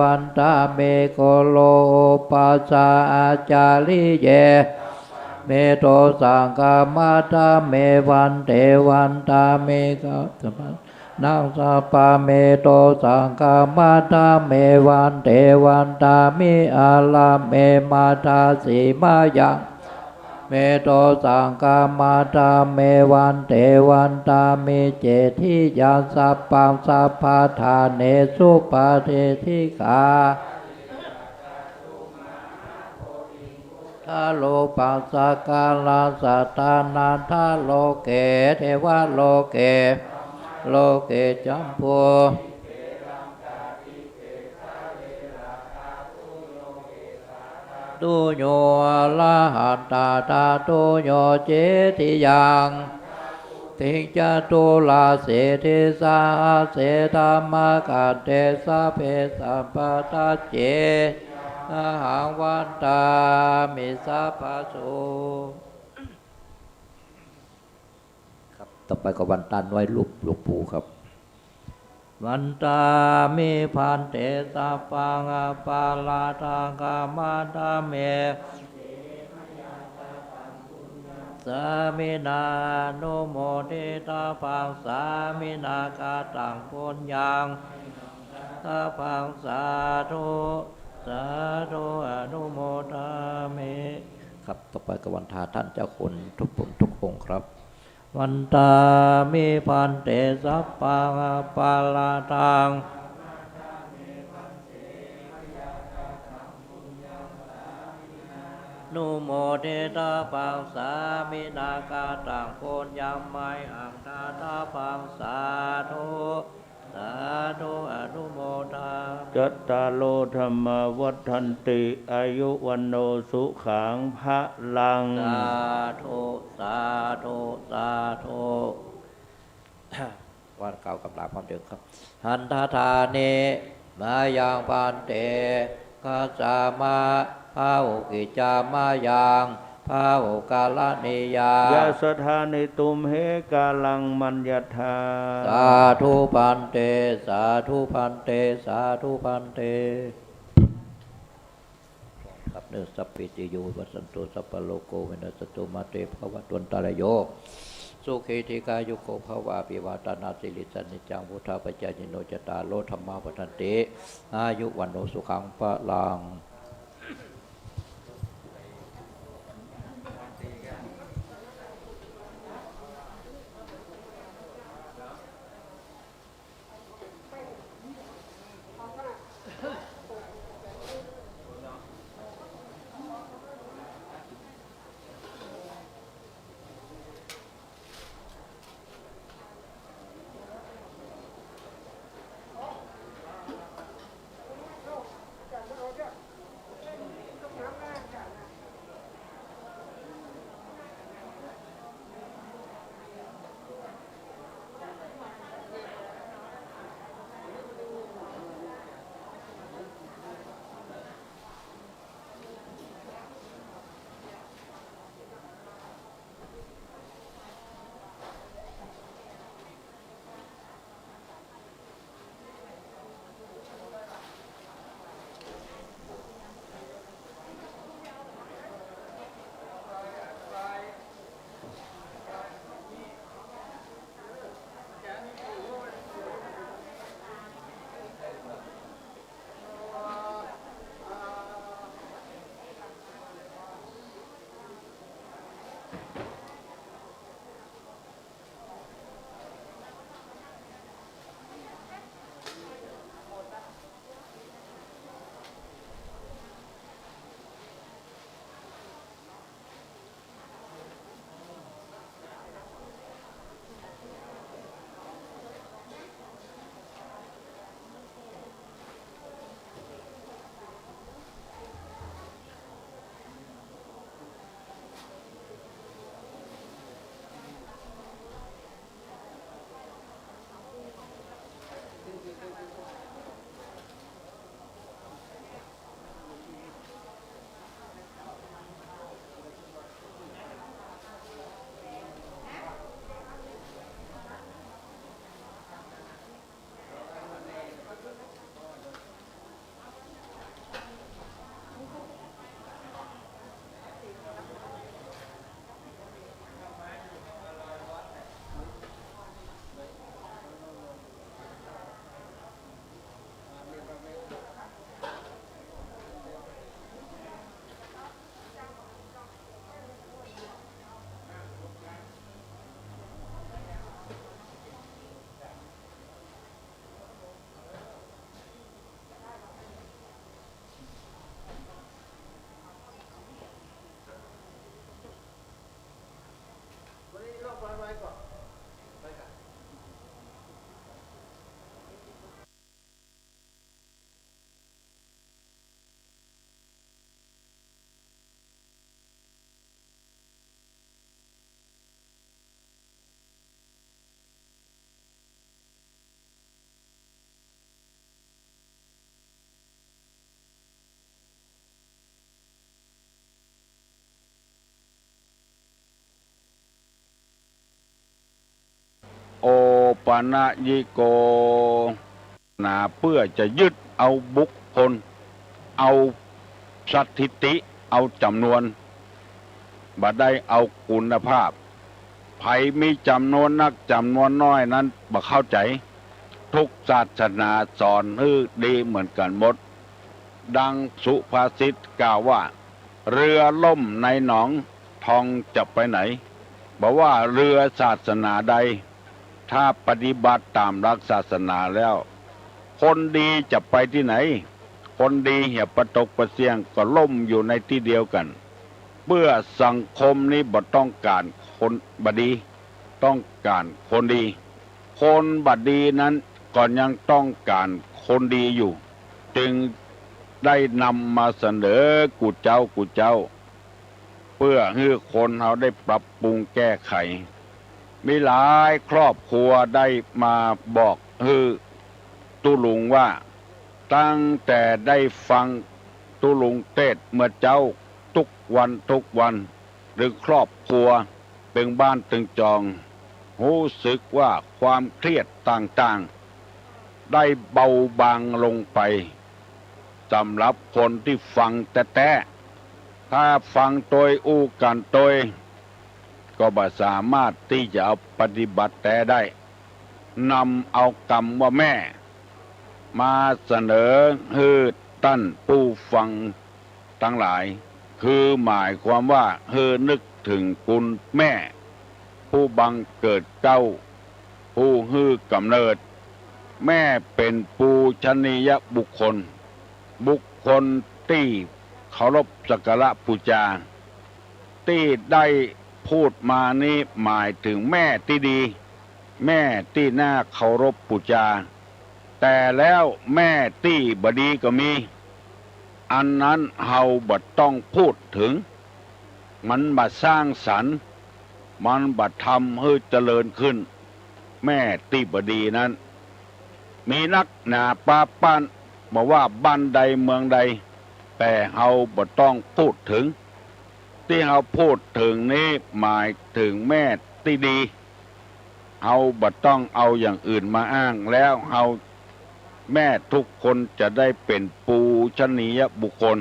วันทามิ กุรูปะสะอาจาริเย เมโตสังฆะมัทธามิ วันเต วันทามิ กัสสะปะ นังสัพพะ เมโตสังฆะมัทธามิ วันเต วันทามิ อาราเม มัทธาสีมายัง เมโตสังฆะมัทธามิ วันเต วันทามิ เจติยัง สัพพัง สัพพะทาเนสุ ปะเทสิกา ทารูปัง สักการะสัตตานัง ทาโลเก เทวะโลเก โลเก จัมพู ตุโย อะระหันตา ทาตุโย เจติยัง ติง จตุราสีติสหัสสี ธัมมะขันติ สัพเพ สัมปะทัจเจ อะหัง วันทามิ สัพพะโส ครับ ต่อไปก็วันทาน้อยรูปหลวงปู่ครับ วันทามิ ภันเต สัพพัง อปาราธัง ขะมะทะเม สามินา อนุโมทิตาภัง สามินา กะตัง ปุญญัง ตาภัง สาธุ สาธุ อนุโมทามิ ครับ ต่อไปก็วันทาท่านเจ้าคุณทุกพระองค์ทุกองค์ครับ วันทามิ ภันเต สัพพัง อปาราธัง อนุโมทิตาภัง สามินา กะตัง ปุญญัง มะหัง ดาตาภัง สาธุ สาธุ อนุโมทา จัตตาโร ธัมมา วัฑฒันติ อายุ วัณโณ สุขัง พะลัง สาธุ สาธุ สาธุ ว่ากล่าวคำลาพร้อมเถิดครับ หันทะทานิ มะยัง ภันเต คัสสะมะ พะหุกิจจา มะยัง พะหุกะระณียา ยะสะทานิ ตุมเห กาลัง มัญญะทา สาธุ ภันเต สาธุ ภันเต สาธุ ภันเต ครับเนอะ สัพพิติโย วิวัชชันตุ สัพพะโรโค วินัสสะตุ มาเต ภะวัตวันตะราโย สุขี ทีฆายุโก ภะวะ อะภิวาทะนะสีลิสสะ นิจจัง วุฑฒาปะจายิโน จัตตาโร ธัมมา วัฑฒันติ อายุ วัณโณ สุขัง พะลัง ปณยิโก นาเปื้อจะยึดเอาบุคคล เอาสถิติ เอาจ๋ำนวน บ่ได้เอาคุณภาพ ใผมีจ๋ำนวนนักจ๋ำนวนน้อยนั้นบ่เข้าใจ๋ ทุกศาสนาสอนหื้อดีเหมือนกั๋นหมด ดังสุภาษิตกล่าวว่า เรือล่มในหนองทองจะไปไหน บ่ว่าเรือศาสนาใด ถ้าปฏิบัติต๋ามหลักศาสนาแล้ว คนดีจะไปตี้ไหน คนดีเหียปะตกปะเสี้ยงก็ล่มอยู่ในตี้เดียวกั๋น เปื้อสังคมนี้บ่ต้องก๋านคนบ่ดี ต้องก๋านคนดี คนบ่ดีนั้นก็ยังต้องก๋านคนดีอยู่ จึงได้นำมาเสนอกู้เจ๊ากู้เจ๊า เปื้อหื้อคนเฮาได้ปรับปรุงแก้ไข มีหลายครอบครัวได้มาบอกหื้อตุ๊ลุงว่า ตั้งแต่ได้ฟังตุ๊ลุงเตสน์เมื่อเจ๊าทุกวันทุกวัน ตึงครอบครัว ตึงบ้านตึงจอง ฮู้สึกว่าความเครียดต่างๆ ได้เบาบางลงไป สำหรับคนตี้ฟังแต๊ๆ ถ้าฟังโตยอู้กั๋นโตย ก็บ่สามารถตี้จะเอาปฏิบัติแต๊ได้ นำเอากำว่าแม่ มาเสนอหื้อต้านผู้ฟังตังหลาย คือหมายความว่าหื้อนึกเถิงคุณแม่ ผู้บังเกิดเกล้า ผู้หื้อก๋ำเนิด แม่เป๋นปูชนียบุคคล บุคคลตี้เคารพสักการะปู๋จา ตี้ได้พูดมานี้หมายเถิงแม่ตี้ดี แม่ตี้น่าเคารพปู๋จา แต่แล้วแม่ตี้บ่ดีก็มี อันนั้นเฮาบ่ต้องพูดเถิง มันบ่สร้างสรรค์ มันบ่ทำหื้อเจริญขึ้น แม่ตี้บ่ดีนั้น มีนักหนาปาป้าน บ่ว่าบ้านใดเมืองใด แต่เฮาบ่ต้องพูดเถิง ตี้เฮาพูดเถิงนี้หมายเถิงแม่ตี้ดี เฮาบ่ต้องเอาอย่างอื่นมาอ้าง แล้วเฮาแม่ทุกคนจะได้เป๋นปูชนียบุคคล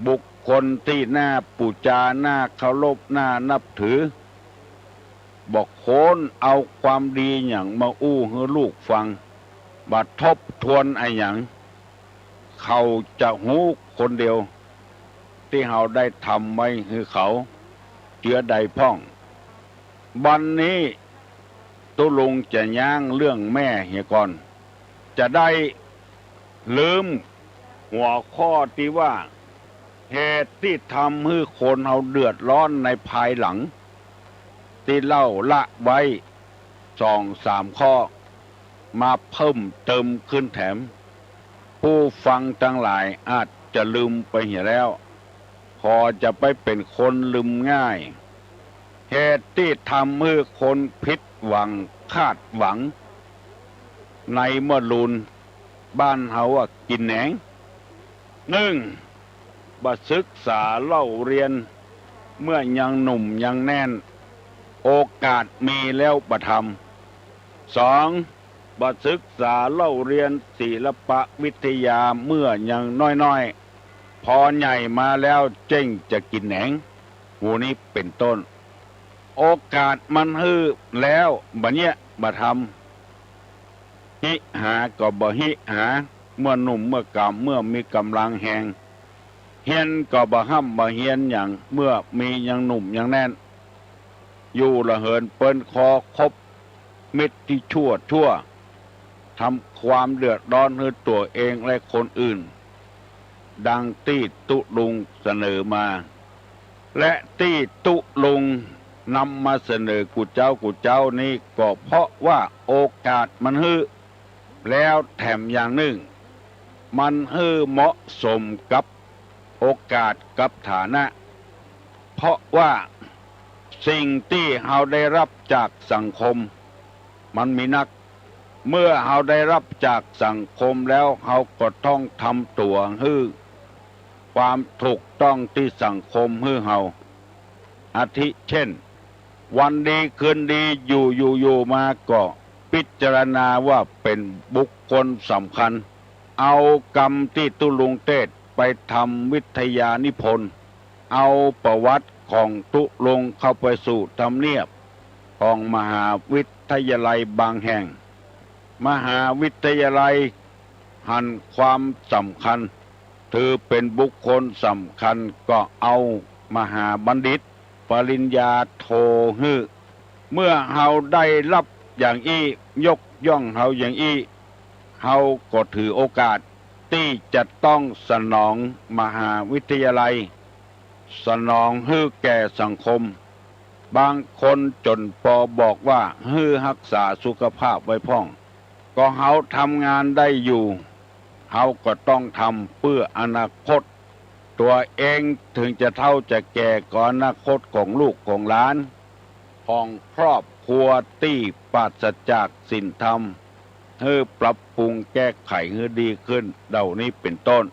บุคคลตี้น่าปู๋จา น่าเคารพ น่านับถือ บ่ควรเอาความดีหยังมาอู้หื้อลูกฟัง บ่ทบทวนอะหยัง เขาจะฮู้คนเดียว ตี้เฮาได้ทำไว้หื้อเขา เจือใดพ่อง บัดนี้ตุ๊ลุงจะย้างเรื่องแม่เหียก่อน จะได้ลืมหัวข้อตี้ว่า เหตุตี้ทำหื้อคนเฮาเดือดร้อนในภายหลัง ตี้เล่าละไว้สองสามข้อ มาเพิ่มเติมขึ้นแถม ผู้ฟังตังหลายอาจจะลืมไปเหียแล้ว ขอจะไปเป๋นคนลืมง่าย เหตุตี้ทำหื้อคนผิดหวังคาดหวัง ในเมื่อลูน บ้านเฮาว่ากิ๋นแหนง นึ่ง บ่ศึกษาเล่าเรียน เมื่อยังหนุ่มยังแน่น โอกาสมีแล้วบ่ทำ สอง บ่ศึกษาเล่าเรียนศิลปวิทยาเมื่อยังน้อยๆ พอใหญ่มาแล้วเจ๊งจะกิ๋นแหนง หมู่นี้เป๋นต้น โอกาสมันหื้อแล้วบ่เยียะบ่ทำ ฮิหาก็บ่ฮิหา เมื่อหนุ่มเมื่อกำ เมื่อมีก๋ำลังแฮง เฮียนก็บ่ฮ่ำบ่เฮียนหยัง เมื่อมียังหนุ่มยังแน่น อยู่ละเหินเปิ้นคอ คบมิตรตี้ชั่วชั่ว ทำความเดือดร้อนหื้อตั๋วเองและคนอื่น ดังตี้ตุ๊ลุงเสนอมา และตี้ตุ๊ลุงนำมาเสนอกู้เจ๊ากู้เจ๊านี้ ก็เพราะว่าโอกาสมันหื้อ แล้วแถมอย่างนึ่ง มันหื้อเหมาะสมกับโอกาสกับฐานะ เพราะว่าสิ่งตี้เฮาได้ฮับจากสังคม มันมีนัก เมื่อเฮาได้ฮับจากสังคมแล้ว เฮาก็ต้องทำตั๋วหื้อความถูกต้องตี้สังคมหื้อเฮา อาทิเช่น วันดีคืนดี อยู่อยู่อยู่มาก็ พิจารณาว่าเป๋นบุคคลสำคัญ เอากำตี้ตุ๊ลุงเตศน์ไปทำวิทยานิพนธ์ เอาประวัติของตุ๊ลุงเข้าไปสู่ทำเนียบของมหาวิทยาลัยบางแห่ง มหาวิทยาลัยหันความสำคัญ ถือเป๋นบุคคลสำคัญ ก็เอามหาบัณฑิตปริญญาโทหื้อ เมื่อเฮาได้ฮับอย่างอี้ ยกย่องเฮาอย่างอี้ เฮาก็ถือโอกาสตี้จะต้องสนองมหาวิทยาลัย สนองหื้อแก่สังคม บางคนจ๋นปอบอกว่าหื้อฮักษาสุขภาพไว้พ่อง ก็เฮาทำงานได้อยู่ เฮาก็ต้องทำเปื้ออนาคตตั๋วเอง เถิงจะเฒ่าจะแก่ก็อนาคตของลูกของหลาน ของครอบครัวตี้ปราศจากศีลธรรม หื้อปรับปรุงแก้ไขหื้อดีขึ้น เหล่านี้เป๋นต้น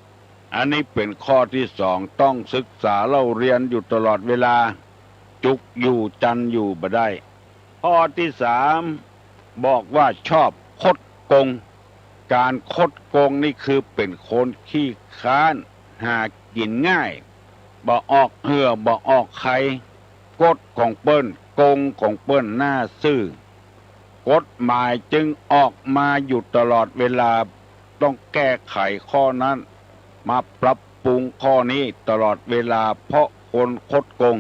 อันนี้เป๋นข้อตี้สอง ต้องศึกษาเล่าเรียนอยู่ตลอดเวลา จุกอยู่จันอยู่บ่ได้ ข้อตี้สาม บอกว่าชอบคดโกง ก๋านคดโกงนี่คือเป๋นคนขี้คร้าน หากิ๋นง่าย บ่ออกเหื่อบ่ออกใค กฎของเปิ้น โกงของเปิ้นหน้าซื่อ กฎหมายจึงออกมาอยู่ตลอดเวลา ต้องแก้ไขข้อนั้น มาปรับปรุงข้อนี้ตลอดเวลา เพราะคนคดโกง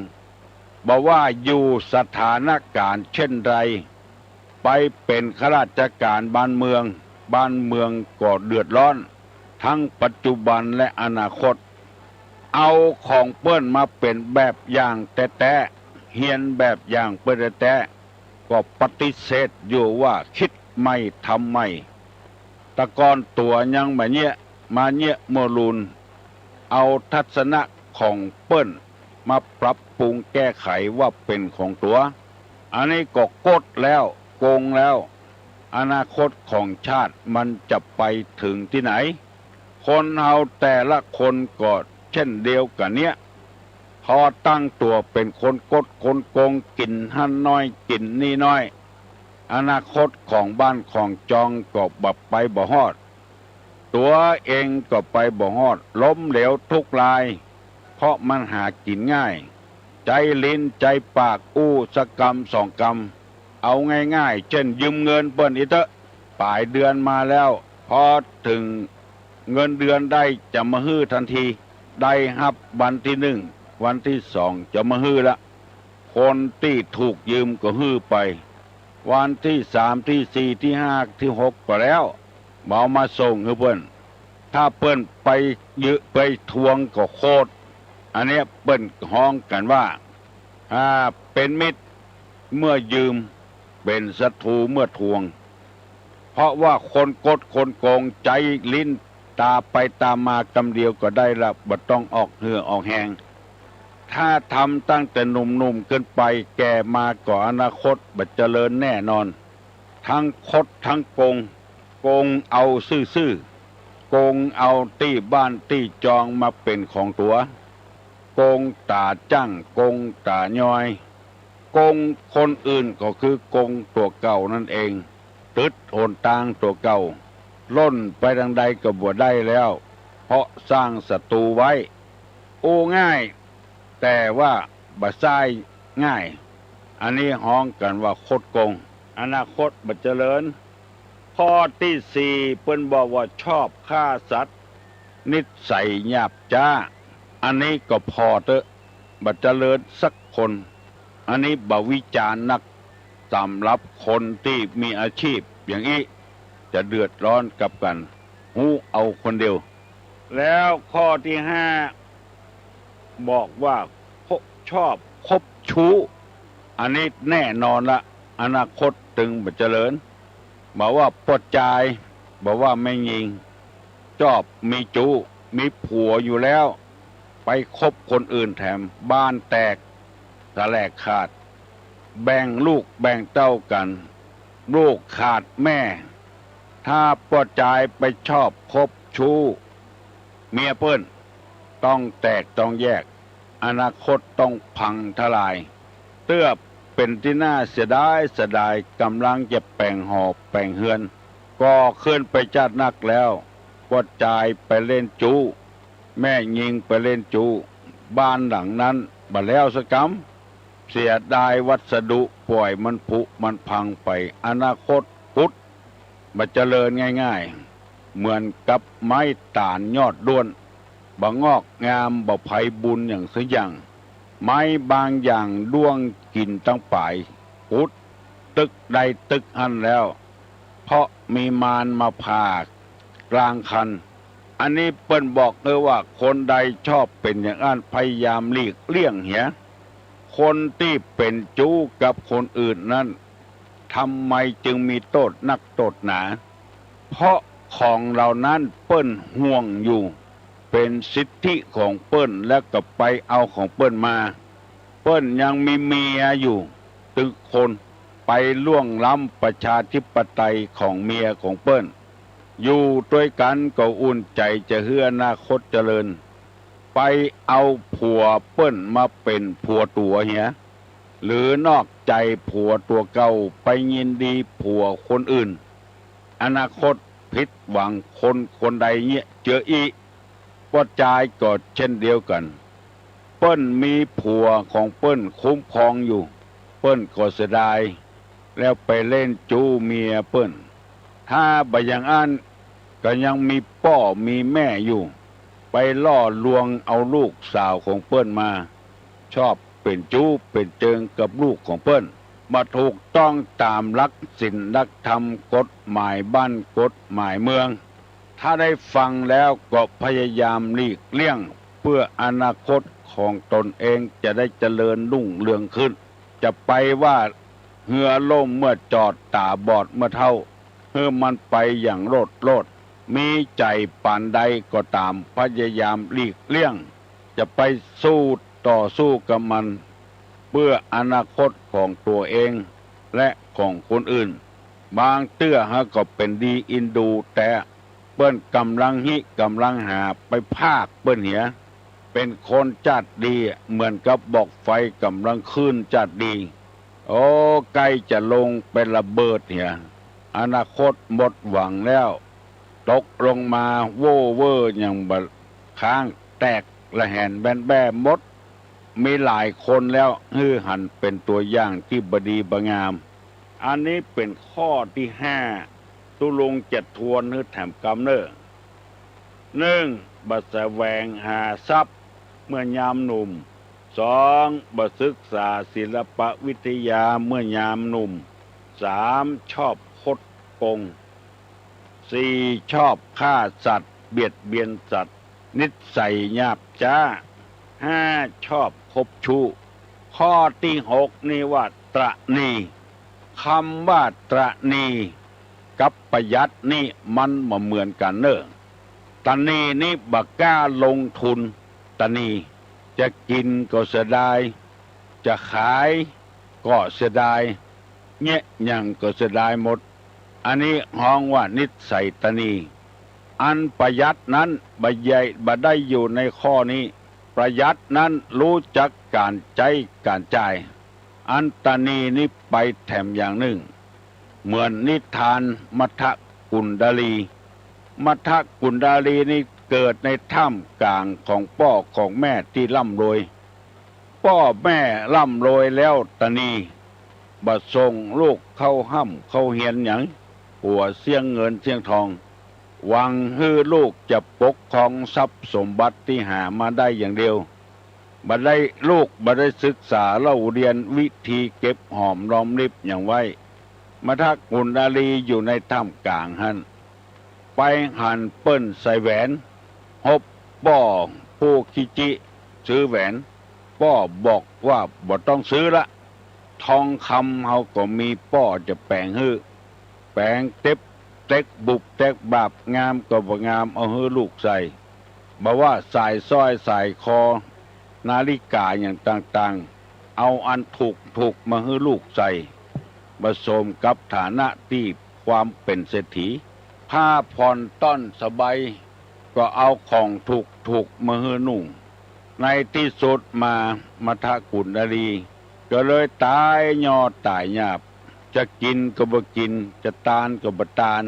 บ่ว่าอยู่สถานก๋ารณ์เช่นใด ไปเป๋นข้าราชก๋ารบ้านเมือง บ้านเมืองก็เดือดร้อน ทั้งปัจจุบันและอนาคต เอาของเปิ้นมาเป๋นแบบอย่างแต๊ๆ เฮียนแบบอย่างเปิ้นแต๊ๆ ก็ปฏิเสธอยู่ว่าคิดใหม่ทำใหม่ แต่ก่อนตั๋วยังบ่าเยียะ มาเยียะเมื่อลูน เอาทัศนะของเปิ้นมาปรับปรุงแก้ไขว่าเป๋นของตั๋ว อันนี้ก็กดแล้ว โกงแล้ว อนาคตของชาติมันจะไปเถิงตี้ไหน คนเฮาแต่ละคนก็เช่นเดียวกั๋นเนี้ย พอตั้งตั๋วเป๋นคนคดคนโกง กิ๋นหั้นน้อยกิ๋นนี่น้อย อนาคตของบ้านของจองก็บ่ไปบ่ฮอด ตั๋วเองก็ไปบ่ฮอด ล้มเหลวทุกราย เพราะมันหากิ๋นง่าย ใจ๊ลิ้นใจ๊ปากอู้สักกำสองกำ เอาง่ายๆ เช่นยืมเงินเปิ้นอี้เต๊อะ ป๋ายเดือนมาแล้ว พอเถิงเงินเดือนได้จะมาหื้อตันที ได้ฮับวันตี้นึ่ง วันตี้สองจะมาหื้อละ คนตี้ถูกยืมก็หื้อไป วันตี้สาม ตี้สี่ ตี้ห้า ตี้หกก็แล้ว บ่เอามาส่งหื้อเปิ้น ถ้าเปิ้นไปยืมไปทวงก็โขด อันเนี้ยเปิ้นฮ้องกั๋นว่า อ่า เป๋นมิตรเมื่อยืม เป๋นศัตรูเมื่อทวง เพราะว่าคนคดคนโกงใจ๊ลิ้นต๋าไปต๋ามากำเดียวก็ได้ละ บ่ต้องออกเหื่อออกแฮง ถ้าทำตั้งแต่หนุ่มๆ ขึ้นไป แก่มาก็อนาคตบ่เจริญแน่นอน ทั้งคดทั้งโกง โกงเอาซื่อๆ โกงเอาตี้บ้านตี้จองมาเป๋นของตั๋ว โกงต๋าจ้าง โกงต๋ายอย โกงคนอื่นก็คือโกงตั๋วเก่านั่นเอง ตึดหนตางตั๋วเก่า ล่นไปตางใดก็บ่ได้แล้ว เพราะสร้างศัตรูไว้ อู้ง่าย แต่ว่าบ่ใจ๊ง่าย อันนี้ฮ้องกั๋นว่าคดโกง อนาคตบ่เจริญ ข้อตี้สี่ เปิ้นบอกว่าชอบฆ่าสัตว์ นิสัยหยาบจ๊า อันนี้ก็ผ่อเต๊อะ บ่เจริญสักคน อันนี้บ่วิจารณ์นัก สำหรับคนตี้มีอาชีพอย่างอี้ จะเดือดร้อนกับกั๋น ฮู้เอาคนเดียว แล้วข้อตี้ห้า บอกว่าชอบคบชู้ อันนี้แน่นอนละ อนาคตตึงบ่เจริญ บ่ว่าป้อจาย บ่ว่าแม่ญิง จอบมีจู๊ มีผัวอยู่แล้ว ไปคบคนอื่นแถม บ้านแตก สะแหลกขาด แบ่งลูกแบ่งเต้ากั๋น ลูกขาดแม่ ถ้าป้อจายไปชอบคบชู้เมียเปิ้น ต้องแตกต้องแยก อนาคตต้องพังทลาย เตื้อ ป๋นตี้น่าเสียดายเสียดาย ก่ำลังจะแป๋งหอแป๋งเฮือน ก่อขึ้นไปจ๊าดนักแล้ว ป้อจายไปเล่นจู๊ แม่ญิงไปเล่นจู๊ บ้านหลังนั้นบ่แล้วสักกำ เสียดายวัสดุ ป่อยมันผุมันพังไป อนาคตกุด บ่เจริญง่ายๆ เหมือนกับไม้ต๋าลยอดด้วน บ่งอกงาม บ่ไพบูลย์หยังสักอย่าง ไม้บางอย่างด้วงกิ๋นตังป๋าย กุดตึกใดตึกหั้นแล้ว เพราะมีมารมาผ่ากลางคัน อันนี้เปิ้นบอกเลยว่าคนใดชอบเป๋นอย่างอั้นพยายามหลีกเลี่ยงเหีย คนตี้เป๋นจู๊กับคนอื่นนั้น ทำไมจึงมีโต้ษนักโต้ษหนา เพราะของเหล่านั้นเปิ้นห่วงอยู่ เป๋นสิทธิของเปิ้น แล้วก็ไปเอาของเปิ้นมา เปิ้นยังมีเมียอยู่ตึงคน ไปล่วงล้ำประชาธิปไตยของเมียของเปิ้น อยู่ตวยกั๋นก็อุ่นใจ๋ จะหื้ออนาคตเจริญ ไปเอาผัวเปิ้นมาเป๋นผัวตั๋วเหีย หรือนอกใจ๋ผัวตั๋วเก่า ไปยินดีผัวคนอื่น อนาคตผิดหวัง คนคนใดเยียะเจืออี้ ป้อจายก็เช่นเดียวกั๋น เปิ้นมีผัวของเปิ้นคุ้มครองอยู่ เปิ้นก็เสียดาย แล้วไปเล่นจู๊เมียเปิ้น ถ้าบ่อย่างอั้นก็ยังมีป้อมีแม่อยู่ ไปล่อลวงเอาลูกสาวของเปิ้นมา ชอบเป๋นจู๊เป๋นเจิงกับลูกของเปิ้น บ่ถูกต้องต๋ามหลักศีลหลักธรรม กฎหมายบ้าน กฎหมายเมือง ถ้าได้ฟังแล้วก็พยายามหลีกเลี่ยง เพื่ออนาคตของตนเองจะได้เจริญรุ่งเรืองขึ้น จะไปว่าเฮือล่มเมื่อจอด ต๋าบอดเมื่อเฒ่า หื้อมันไปอย่างโลดโลด มีใจ๋ป๋านใดก็ต๋าม พยายามหลีกเลี่ยง จะไปสู้ต่อสู้กับมัน เพื่ออนาคตของตั๋วเองและของคนอื่น บางเตื้อเฮาก็เป๋นดีอินดูแต๊ เปิ้นก่ำลังฮิก่ำลังหา ไปพากเปิ้นเหีย เป๋นคนจ๊าดดี เหมือนกับบอกไฟก่ำลังขึ้นจ๊าดดี โอ้ ใก้จะลงไประเบิดเหีย อนาคตหมดหวังแล้ว ตกลงมาโว้เว่ออย่างบ่าค้าง แตกระแหนแบนแบ้หมด มีหลายคนแล้ว หื้อหันเป๋นตั๋วอย่างตี้บ่ดีบ่งาม อันนี้เป๋นข้อตี้ห้า ตุ๊ลุงจะทวนหื้อแถมกำเน่อ นึ่ง บ่แสวงหาทรัพย์เมื่อยามหนุ่ม สอง บ่ศึกษาศิลปวิทยาเมื่อยามหนุ่ม สาม ชอบคดโกง สี่ ชอบฆ่าสัตว์ เบียดเบียนสัตว์ นิสัยหยาบจ๊า ห้า ชอบคบชู้ ข้อตี้หกนี่ว่าตระหนี่ กำว่าตระหนี่กับประหยัดนี่มันบ่เหมือนกั๋นเน่อ ตระหนี่นี่บ่กล้าลงทุน ตระหนี่ จะกิ๋นก็เสียดาย จะขายก็เสียดาย เยียะหยังก็เสียดายหมด อันนี้ฮ้องว่านิสัยตระหนี่ อันประหยัดนั้นบ่ใหญ่ บ่ได้อยู่ในข้อนี้ ประหยัดนั้นฮู้จักก๋านใจ๊ก๋านจ่าย อันตระหนี่นี่ไปแถมอย่างนึ่ง เหมือนนิทานมัทกุณฑลี มัทกุณฑลีนี่เกิดในท่ามก๋างของป้อของแม่ตี้ร่ำรวย ป้อแม่ร่ำรวยแล้วตระหนี่ บ่ส่งลูกเข้าฮ่ำเข้าเฮียนหยัง กั๋วเสี้ยงเงินเสี้ยงทอง หวังหื้อลูกจะปกครองทรัพย์สมบัติตี้หามาได้อย่างเดียว บ่ได้ ลูกบ่ได้ศึกษาเล่าเรียนวิธีเก็บหอมรอมริบหยังไว้ มัทกุณฑลีอยู่ในท่ามก๋างหั้น ไปหันเปิ้นใส่แหวน ฮบป้อผู้ขี้จี้ซื้อแหวน ป้อบอกว่าบ่ต้องซื้อละ ทองคำเฮาก็มี ป้อจะแป๋งหื้อ แป๋งเต็บเต็กบุบแต็กบาบ งามก็บ่งาม เอาหื้อลูกใส่ บ่ว่าสายสร้อยสายคอ นาฬิกาหยังต่างๆ เอาอันถูกๆ มาหื้อลูกใส่ บ่สมกับฐานะตี้ความเป๋นเศรษฐี ผ้าผ่อนต้อนสบาย ก็เอาของถูกๆ มาหื้อนุ่ง ในตี้สุดมา มัทกุณฑลี ก็เลยต๋ายยอดต๋ายหยาบ จะกิ๋นก็บ่กิ๋น จะตานก็บ่ตาน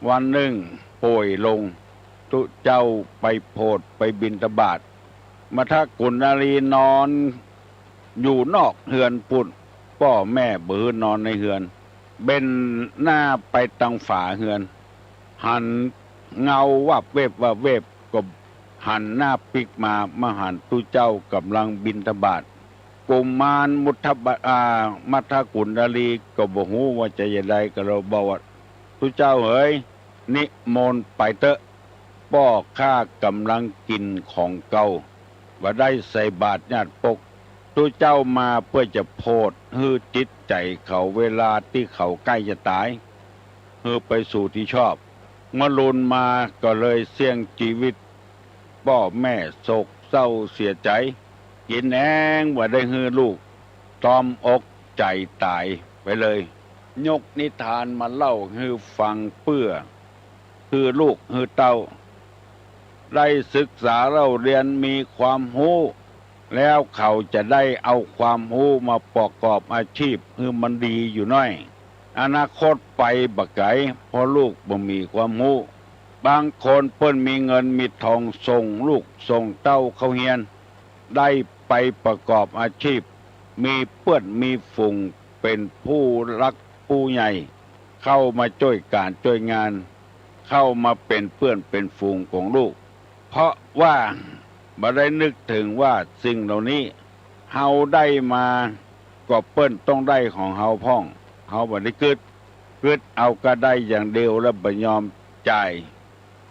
วันนึ่งป่วยลง ตุ๊เจ้าไปโผดไปบิณฑบาต มัทธกุณฑลีนอนอยู่นอกเฮือนปุ้น ป้อแม่บ่หื้อนอนในเฮือน เบ้นหน้าไปตางฝาเฮือน หันเงาวับเว็บวับเว็บ ก็หันหน้าปิ๊กมา มาหันตุ๊เจ้าก่ำลังบิณฑบาต กุมารมุทธบะ อ่า มัทธกุณฑลีก็บ่ฮู้ว่าจะจะใด ก็เลยบอกว่า ตุ๊เจ้าเหย นิมนต์ไปเต๊อะ ป้อข้าก่ำลังกิ๋นของเก่า บ่ได้ใส่บาตรญาติปก ตุ๊เจ้ามาเปื้อจะโผดหื้อจิตใจ๋เขา เวลาตี้เขาใก้จะต๋าย หื้อไปสู่ตี้ชอบ เมื่อลุนมาก็เลยเสี้ยงจีวิต ป้อแม่โศกเศร้าเสียใจ๋ กิ๋นแฮงบ่ได้หื้อลูก ตอมอกใจ๋ต๋ายไปเลย ยกนิทานมาเล่าหื้อฟังเปื้อ หื้อลูกหื้อเต้า ได้ศึกษาเล่าเรียนมีความฮู้ แล้วเขาจะได้เอาความฮู้มาประกอบอาชีพหื้อมันดีอยู่น้อย อนาคตไปบ่ไก๋ เพราะลูกบ่มีความฮู้ บางคนเปิ้นมีเงินมีทองส่งลูกส่งเต้าเข้าเฮียน ได้ไปประกอบอาชีพ มีเปื้อนมีฝูงเป๋นผู้หลักผู้ใหญ่ เข้ามาจ้วยก๋านจ้วยงาน เข้ามาเป๋นเปื้อนเป๋นฝูงของลูก เพราะว่าบ่ได้นึกเถิงว่าสิ่งเหล่านี้ เฮาได้มาก็เปิ้นต้องได้ของเฮาพ่อง เฮาบ่ได้กึ๊ด กึ๊ดเอาก้าได้อย่างเดียวแล้วบ่ยอมจ่าย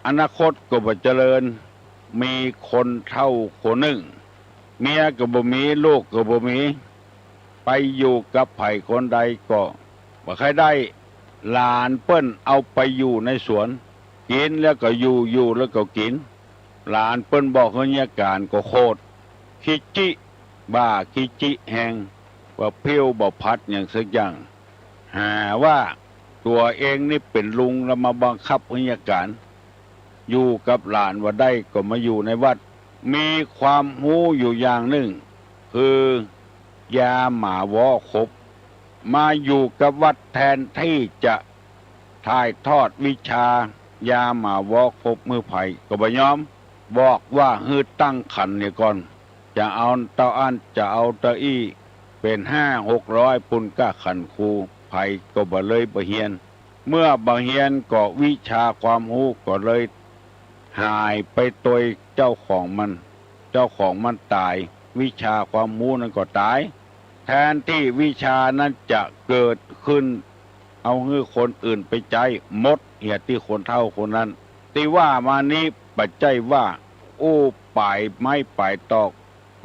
อนาคตก็บ่เจริญ มีคนเฒ่าคนนึ่ง เมียก็บ่มี ลูกก็บ่มี ไปอยู่กับใผคนใดก็บ่ใค่ได้ หลานเปิ้นเอาไปอยู่ในสวน กิ๋นแล้วก็อยู่ อยู่แล้วก็กิ๋น หลานเปิ้นบอกหื้อเยียะก๋านก็โขด ขี้จิ บ้าขี้จิแฮง บ่ผิวบ่ผัดหยังสักอย่าง หาว่าตั๋วเองนี่เป๋นลุงแล้วมาบังคับหื้อเยียะก๋าน อยู่กับหลานบ่ได้ก็มาอยู่ในวัด มีความฮู้อยู่อย่างนึ่ง คือยาหมาวอขบ มาอยู่กับวัดแทนตี้จะถ่ายทอดวิชายาหมาวอขบหื้อใผก็บ่ยอม บอกว่าหื้อตั้งขันเหียก่อน จะเอาเต้าอั้นจะเอาเต้าอี้ เป๋นห้าหกร้อยปุ้นก้าขันครู ใผก็บ่เลยบ่เฮียน เมื่อบ่เฮียนก็วิชาความฮู้ก็เลยหายไปตวยเจ้าของมัน เจ้าของมันต๋าย วิชาความฮู้นั้นก็ต๋าย แทนตี้วิชานั้นจะเกิดขึ้น เอาหื้อคนอื่นไปใจ๊ หมดเหียตี้คนเฒ่าคนนั้น ตี้ว่ามานี้บ่ใจ้ว่า อู้ป๋ายไม้ป๋ายตอก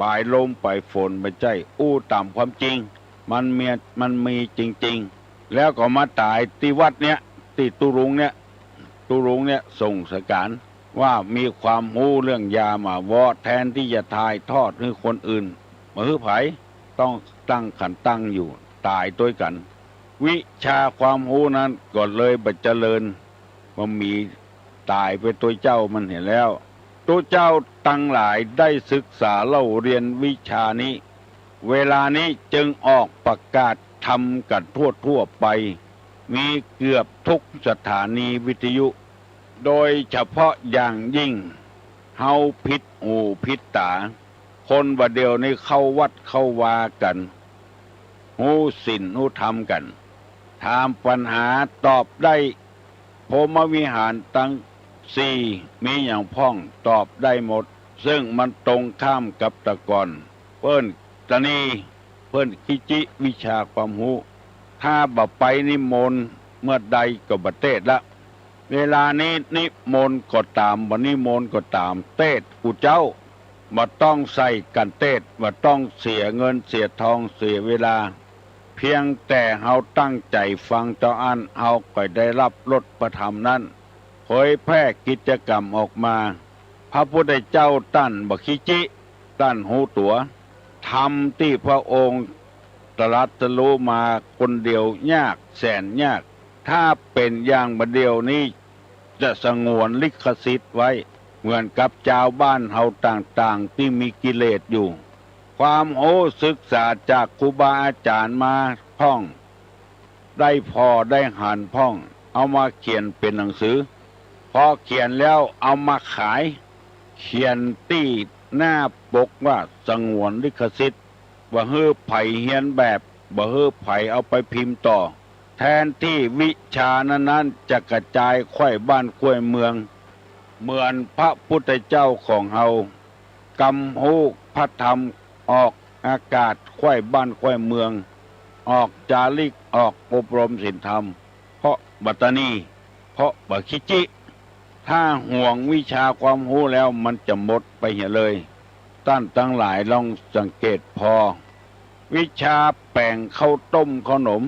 ป๋ายลมป๋ายฝน บ่ใจ้ อู้ต๋ามความจริง มันมี มันมีจริงๆ แล้วก็มาต๋ายตี้วัดเนี้ย ตี้ตุ๊ลุงเนี้ย ตุ๊ลุงเนี้ยส่งสการ ว่ามีความฮู้เรื่องยาหมาวอ แทนตี้จะถ่ายทอดหื้อคนอื่น บ่หื้อใผ ต้องตั้งขันตั้งอยู่ ต๋ายตวยกั๋น วิชาความฮู้นั้นก็เลยบ่เจริญ บ่มี ต๋ายไปตวยเจ้ามันเหียแล้ว ตุ๊เจ้าตังหลายได้ศึกษาเล่าเรียนวิชานี้ เวลานี้จึงออกประกาศธรรมกั๋นทั่วๆ ไป มีเกือบทุกสถานีวิทยุ โดยเฉพาะอย่างยิ่ง เฮาผิดหูผิดต๋า คนบ่าเดี่ยวนี้เข้าวัดเข้าวากั๋น ฮู้ศีลฮู้ธรรมกั๋น ถามปัญหาตอบได้ พรหมวิหารตังสี่มีหยังพ่องตอบได้หมด ซึ่งมันตรงข้ามกับแต่ก่อน เปิ้นตะหนี่ เปิ้นขี้จิวิชาความฮู้ ถ้าบ่ไปนิมนต์เมื่อใดก็บ่เตศน์ละ เวลานี้นิมนต์ก็ต๋าม บ่นิมนต์ก็ต๋าม เตศน์กู้เจ้า บ่ต้องใส่กั๋นเตศน์ บ่ต้องเสียเงินเสียทองเสียเวลา เพียงแต่เฮาตั้งใจ๋ฟังเต้าอั้น เฮาก็ได้ฮับรสพระธรรมนั้น เผยแผ่กิจกรรมออกมา พระพุทธเจ้าต้านบ่ขี้จิ ต้านฮู้ตั๋ว ธรรมตี้พระองค์ตรัสรู้มาคนเดียวยากแสนยาก ถ้าเป๋นอย่างบ่าเดี่ยวนี้ จะสงวนลิขสิทธิ์ไว้ เหมือนกับจาวบ้านเฮาต่างๆ ตี้มีกิเลสอยู่ ความฮู้ศึกษาจากครูบาอาจ๋ารย์มาพ่อง ได้ผ่อได้หันพ่อง เอามาเขียนเป๋นหนังสือ พอเขียนแล้วเอามาขาย เขียนตี้หน้าปกว่าสงวนลิขสิทธิ์ บ่หื้อใผเฮียนแบบ บ่หื้อใผเอาไปพิมพ์ต่อ แทนตี้วิชานั้นๆ จะกระจายไขว้บ้านไขว้เมือง เหมือนพระพุทธเจ้าของเฮา กำฮู้พระธรรมออกอากาศไขว้บ้านไขว้เมือง ออกจาริก ออกอบรมศีลธรรม เพราะบ่ตระหนี่ เพราะบ่คิดจิ ถ้าห่วงวิชาความฮู้แล้วมันจะหมดไปเหียเลย ต้านตังหลายลองสังเกตผ่อ วิชาแป๋งข้าวต้มข้าวหนม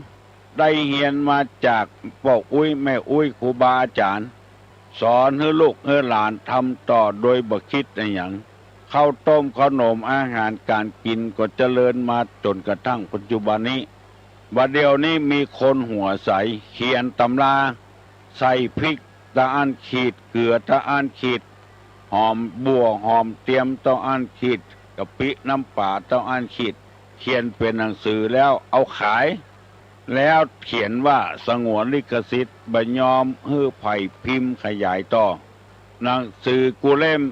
ได้เฮียนมาจากป้ออุ๊ยแม่อุ๊ยครูบาอาจ๋ารย์ สอนหื้อลูกหื้อหลานทำต่อโดยบ่คิดอะหยัง ข้าวต้มข้าวหนมอาหารก๋านกิ๋นก็เจริญมาจ๋นกระทั่งปัจจุบันนี้ บ่าเดี่ยวนี้มีคนหัวใส เขียนตำรา ใส่พริกตะอั้นขีด เกือตะอั้นขีด หอมบั่วหอมเตียมเต้าอั้นขีด กะปิน้ำป๋าเต้าอั้นขีด เขียนเป๋นหนังสือแล้วเอาขาย แล้วเขียนว่าสงวนลิขสิทธิ์ บ่ยอมหื้อใผพิมพ์ขยายต่อ หนังสือกู้เล่ม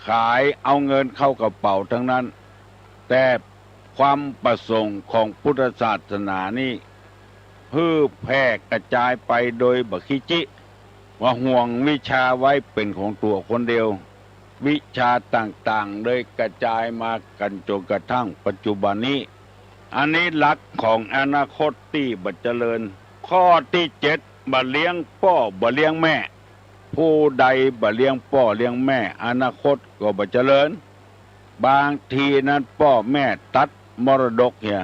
ขายเอาเงินเข้ากระเป๋าตังนั้น แต่ความประสงค์ของพุทธศาสนานี้ หื้อแพร่กระจายไปโดยบ่คิดจิ ว่าห่วงวิชาไว้เป๋นของตั๋วคนเดียว วิชาต่างๆ เลยกระจายมากั๋นจ๋นกระทั่งปัจจุบันนี้ อันนี้หลักของอนาคตตี้บ่เจริญ ข้อตี้เจ็ด บ่เลี้ยงป้อบ่เลี้ยงแม่ ผู้ใดบ่เลี้ยงป้อเลี้ยงแม่ อนาคตก็บ่เจริญ บางทีนั้นป้อแม่ตัดมรดกเหีย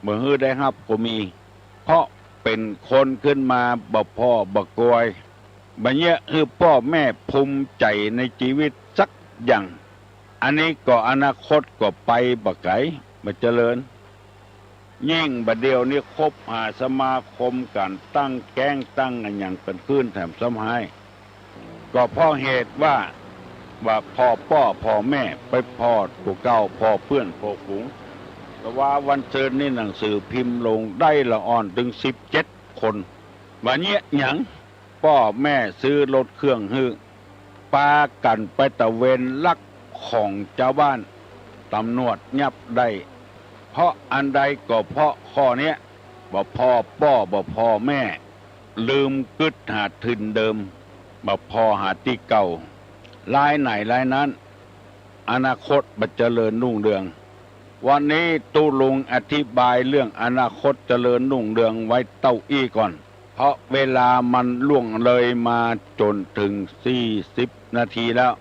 บ่หื้อได้ฮับก็มี เพราะเป๋นคนขึ้นมาบ่ผ่อบ่กวย บ่เยียะหื้อป้อแม่ภูมิใจ๋ในจีวิตสักอย่าง อันนี้ก็อนาคตก็ไปบ่ไก๋ บ่เจริญ ยิ่งบ่าเดี่ยวนี้คบหาสมาคมกั๋น ตั้งแก๊งตั้งอะหยังกั๋นขึ้นแถมซ้ำฮ้าย ก็เพราะเหตุว่า ว่าผ่อป้อผ่อแม่ ไปผ่อตั๋วเก่า ผ่อเปื้อนผ่อฝูง แต่ว่าวันซืนนี้หนังสือพิมพ์ลงได้ละอ่อนเถิงสิบเจ็ดคน บ่าเยียะหยัง ป้อแม่ซื้อรถเครื่องหื้อ ปากั๋นไปตระเวนลักของจาวบ้าน ต๋ำรวจยับได้ เพราะอันใดก็เพราะข้อเนี้ย บ่ผ่อป้อบ่ผ่อแม่ ลืมกึ๊ดหาถิ่นเดิม บ่ผ่อหาตี้เก่า รายไหนรายนั้น อนาคตบ่เจริญรุ่งเรือง วันนี้ตุ๊ลุงอธิบายเรื่องอนาคตเจริญรุ่งเรืองไว้เต้าอี้ก่อน เพราะเวลามันล่วงเลยมาจ๋นเถิงสี่สิบนาทีแล้ว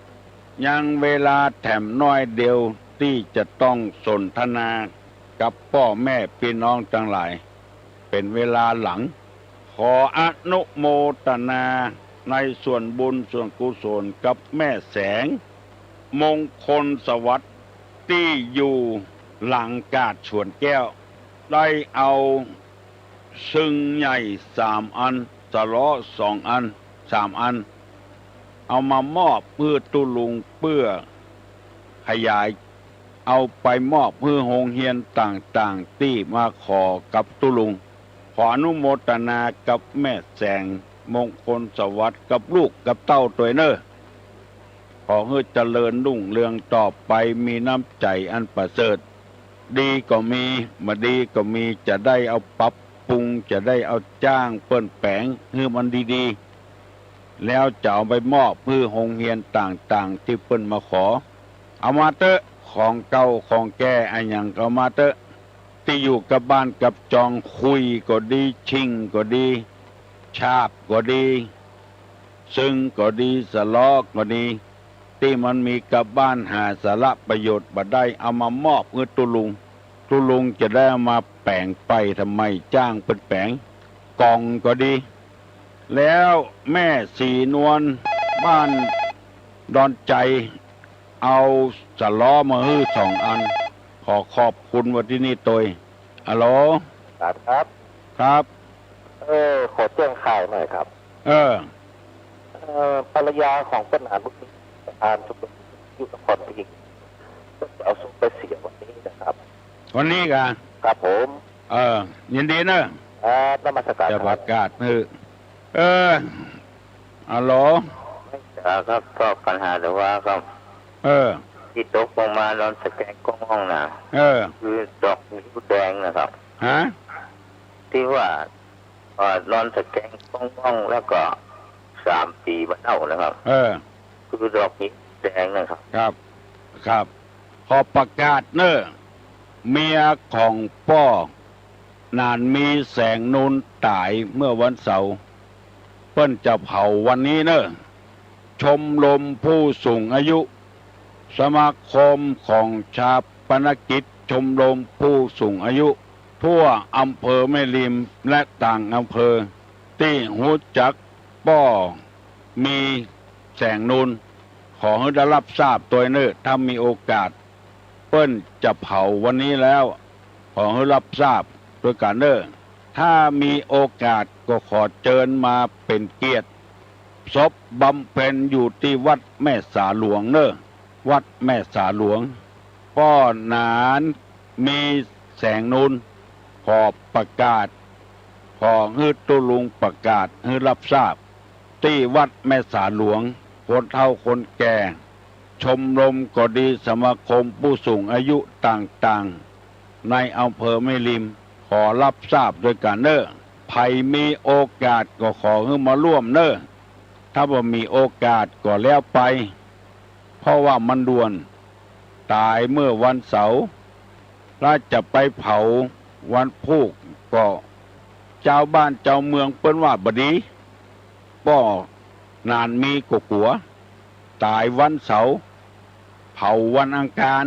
ยังเวลาแถมน้อยเดียวตี้จะต้องสนทนากับป้อแม่ปี้น้องตังหลาย เป๋นเวลาหลัง ขออนุโมตนาในส่วนบุญส่วนกุศลกับแม่แสง มงคลสวัสดิ์ ตี้อยู่หลังกาดสวนแก้ว ได้เอา ซึ่งใหญ่สามอัน สะเลาะสองอัน สามอัน เอามามอบหื้อตุ๊ลุงเปื้อขยาย เอาไปมอบหื้อโฮงเฮียนต่างๆ ตี้มาขอกับตุ๊ลุง ขออนุโมตนากับแม่แสง มงคลสวัสดิ์ กับลูกกับเต้าตวยเน่อ ขอหื้อเจริญรุ่งเรืองต่อไป มีน้ำใจ๋อันประเสริฐ ดีก็มี บ่ดีก็มี จะได้เอาปรับปรุง จะได้เอาจ้างเปิ้นแป๋งหื้อมันดีๆ แล้วจะเอาไปมอบหื้อโฮงเฮียนต่างๆ ตี้เปิ้นมาขอ เอามาเต๊อะ ของเก่าของแก่อะหยังก็เอามาเต๊อะ ตี้อยู่กับบ้านกับจอง คุยก็ดี ชิ่งก็ดี ฉาบก็ดี ซึ่งก็ดี สะเลาะก็ดี ตี้มันมีกับบ้านหาสาระประโยชน์บ่ได้ เอามามอบหื้อตุ๊ลุง ตุ๊ลุงจะได้เอามาแป๋งไปทำไม จ้างเปิ้นแป๋ง กล่องก็ดี แล้วแม่ศรีนวลบ้านดอนไจ เอาสะเลาะมาหื้อสองอัน ขอขอบคุณไว้ตี้นี่ตวย อะโหล ครับ ครับ เออ ขอแจ้งข่าวหน่อยครับ เออ เอ่อ ภรรยาของป้าหนานบุญมี ประธานชมรมอยู่นครพิงค์ ก็จะเอาศพไปเสียวันนี้นะครับ วันนี้กะ ครับผม เออ ยินดีเนอะ ครับ นมัสการ จะประกาศหื้อ ครับ เออ ฮัลโหล ครับ ก็ปัญหาแต่ว่าครับ เออ ตี้ตกลงมาดอนสะแกงก้องม่องน่ะ เออ คือดอกงิ้วแดงนะครับ ฮะ ตี้ว่า เอ่อ ดอนสะแกงก้องม่องแล้วก็สามปี๋บ่าเน่านะครับ เออ คือดอกงิ้วแดงนะครับ ครับ ครับ ขอประกาศเนอะ เมียของป้อหนานมี แสงนูน ต๋ายเมื่อวันเสาร์ เปิ้นจะเผาวันนี้เนอะ ชมรมผู้สูงอายุ สมาคมของฌาปนกิจ ชมรมผู้สูงอายุ ทั่วอำเภอแม่ริมและต่างอำเภอ ตี้ฮู้จักป้อมี แสงนูน ขอหื้อได้ฮับทราบตวยเนอะ ถ้ามีโอกาส เปิ้นจะเผาวันนี้แล้ว ขอหื้อฮับทราบตวยกั๋นเนอะ ถ้ามีโอกาสก็ขอเจิญมาเป๋นเกียรติ ศพบำเพ็ญอยู่ตี้วัดแม่สาหลวงเนอะ วัดแม่สาหลวง ป้อหนานมี แสงนูน ขอประกาศ ขอหื้อตุ๊ลุงประกาศหื้อฮับทราบ ตี้วัดแม่สาหลวง คนเฒ่าคนแก่ ชมรมก็ดี สมาคมผู้สูงอายุต่างๆ ในอำเภอแม่ริม ขอฮับทราบตวยกั๋นเนอะ ใผมีโอกาสก็ขอหื้อมาร่วมเนอะ ถ้าบ่มีโอกาสก็แล้วไป เพราะว่ามันด่วน ต๋ายเมื่อวันเสาร์ ถ้าจะไปเผาวันพูกก็ จาวบ้านจาวเมืองเปิ้นว่าบ่ดี ป้อหนานมีก็กั๋ว ต๋ายวันเสาร์ เผาวันอังคาร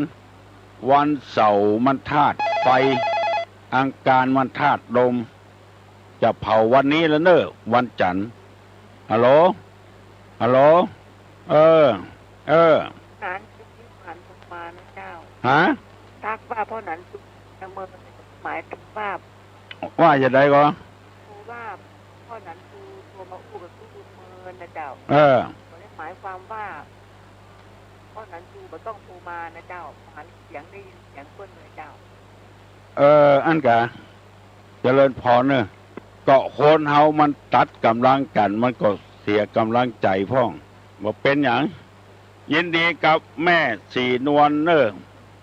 วันเสาร์มันธาตุไฟ อังคารมันธาตุลม จะเผาวันนี้แล้วเนอะ วันจันทร์ ฮัลโหล ฮัลโหล เออ เออ หนานจุกนิวหนานสมมานะเจ้า ฮะ ตักว่าป้อหนานจุกนิวเมิน หมายถึงว่า ว่าจะใดก็ คือว่าป้อหนานจุกนิวโทรมาอู้กับตุ๊ลุงเมินนะเจ้า เออ ก็เลยหมายความว่า ป้อหนานจุกนิวบ่ต้องโทรมานะเจ้า หาเสียงได้ยินเสียงเปิ้นเลยเจ้า เออ อั้นกา เจริญพรเนอะ ก็คนเฮามันตัดก๋ำลังกั๋น มันก็เสียก๋ำลังใจ๋พ่อง บ่เป๋นหยัง ยินดีกับแม่ศรีนวลเนอะ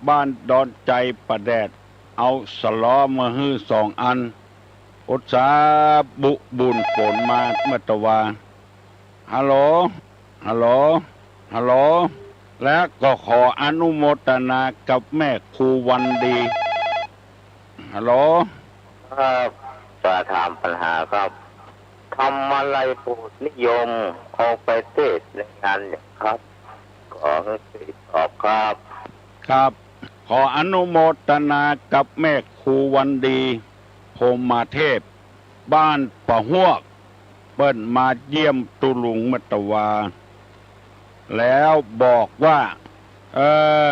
บ้านดอนไจป่าแดด เอาสะล้อมาหื้อสองอัน อุตส่าห์บุบุญฝนมาเมื่อตะวา ฮัลโหล ฮัลโหล ฮัลโหล และก็ขออนุโมทนากับแม่ครูวันดี ฮัลโหล ครับ จะถามปัญหาครับ ธรรมาลัยโพธินิยม เอาไปเทศน์ในงานหยังครับ ขอหื้อตอบครับ ครับ ขออนุโมทนากับแม่ครูวันดี พรหมเทพ บ้านป่าฮวก เปิ้นมาเยี่ยมตุ๊ลุงเมื่อตะวา แล้วบอกว่า เอ่อ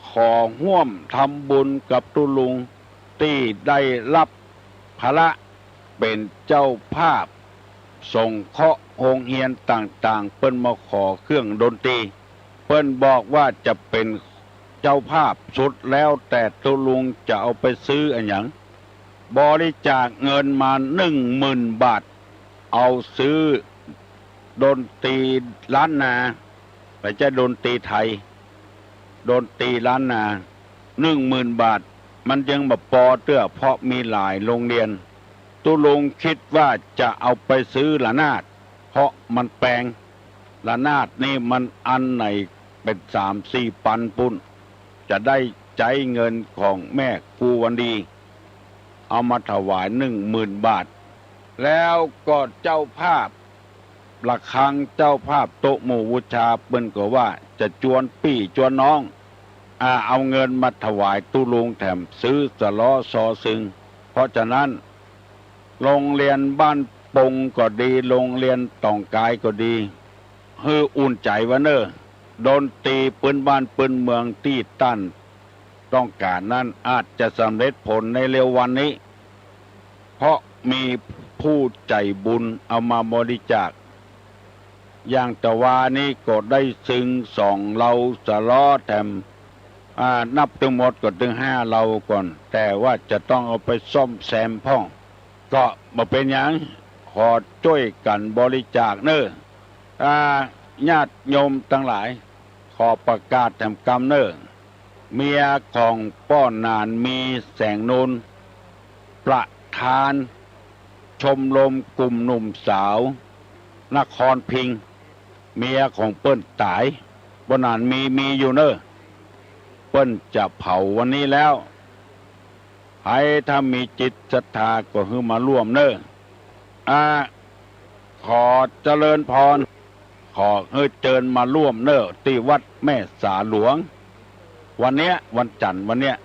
ขอฮ่วมทำบุญกับตุ๊ลุงตี้ได้ฮับภาระเป๋นเจ้าภาพสงเคราะห์โฮงเฮียนต่างๆ เปิ้นมาขอเครื่องดนตรี เปิ้นบอกว่าจะเป๋นเจ้าภาพสุดแล้วแต่ตุ๊ลุงจะเอาไปซื้ออะหยัง บริจาคเงินมาหนึ่งหมื่นบาท เอาซื้อดนตรีล้านนา บ่ใจ้ดนตรีไทย ดนตรีล้านนา หนึ่งหมื่นบาท มันยังบ่ปอเตื้อ เพราะมีหลายโฮงเฮียน ตุ๊ลุงกึ๊ดว่าจะเอาไปซื้อระนาด เพราะมันแปง ระนาดนี่มันอันไหนเป๋นสามสี่ปันปุ้น จะได้ใจ๊เงินของแม่ครูวันดี เอามาถวายหนึ่งหมื่นบาท แล้วก็เจ้าภาพระฆัง เจ้าภาพโต๊ะหมู่บูชา เปิ้นก็ว่าจะจวนปี้จวนน้อง อ่า เอาเงินมาถวายตุ๊ลุงแถมซื้อสะล้อซอซึง เพราะฉะนั้น โฮงเฮียนบ้านปงก็ดี โฮงเฮียนต่องกายก็ดี หื้ออุ่นใจ๋ว่าเน่อ ดนตรีปื้นบ้านปื้นเมืองตี้ต้านต้องก๋านนั้นอาจจะสำเร็จผลในเร็ววันนี้ เพราะมีผู้ใจ๋บุญเอามาบริจาค อย่างตะวานี้ก็ได้ซึงสองเลาสะล้อแถม อ่า นับตึงหมดก็ตึงห้าเหล่าก่อน แต่ว่าจะต้องเอาไปซ่อมแซมพ่อง ก็บ่เป๋นหยัง ขอจ้วยกั๋นบริจาคเน่อ อ่า ญาติโยมตังหลาย ขอประกาศแถมกำเน่อ เมียของป้อหนานมี แสงนูน ประธานชมรมกลุ่มหนุ่มสาวนครพิงค์ เมียของเปิ้นต๋าย ป้อหนานมี มีอยู่เน่อ เปิ้นจะเผาวันนี้แล้ว ใผถ้ามีจิตศรัทธาก็หื้อมาร่วมเน่อ อ่า ขอเจริญพร ขอหื้อเจิญมาร่วมเน่อ ตี้วัดแม่สาหลวง วันเนี้ย วันจั๋นทร์วันเนี้ย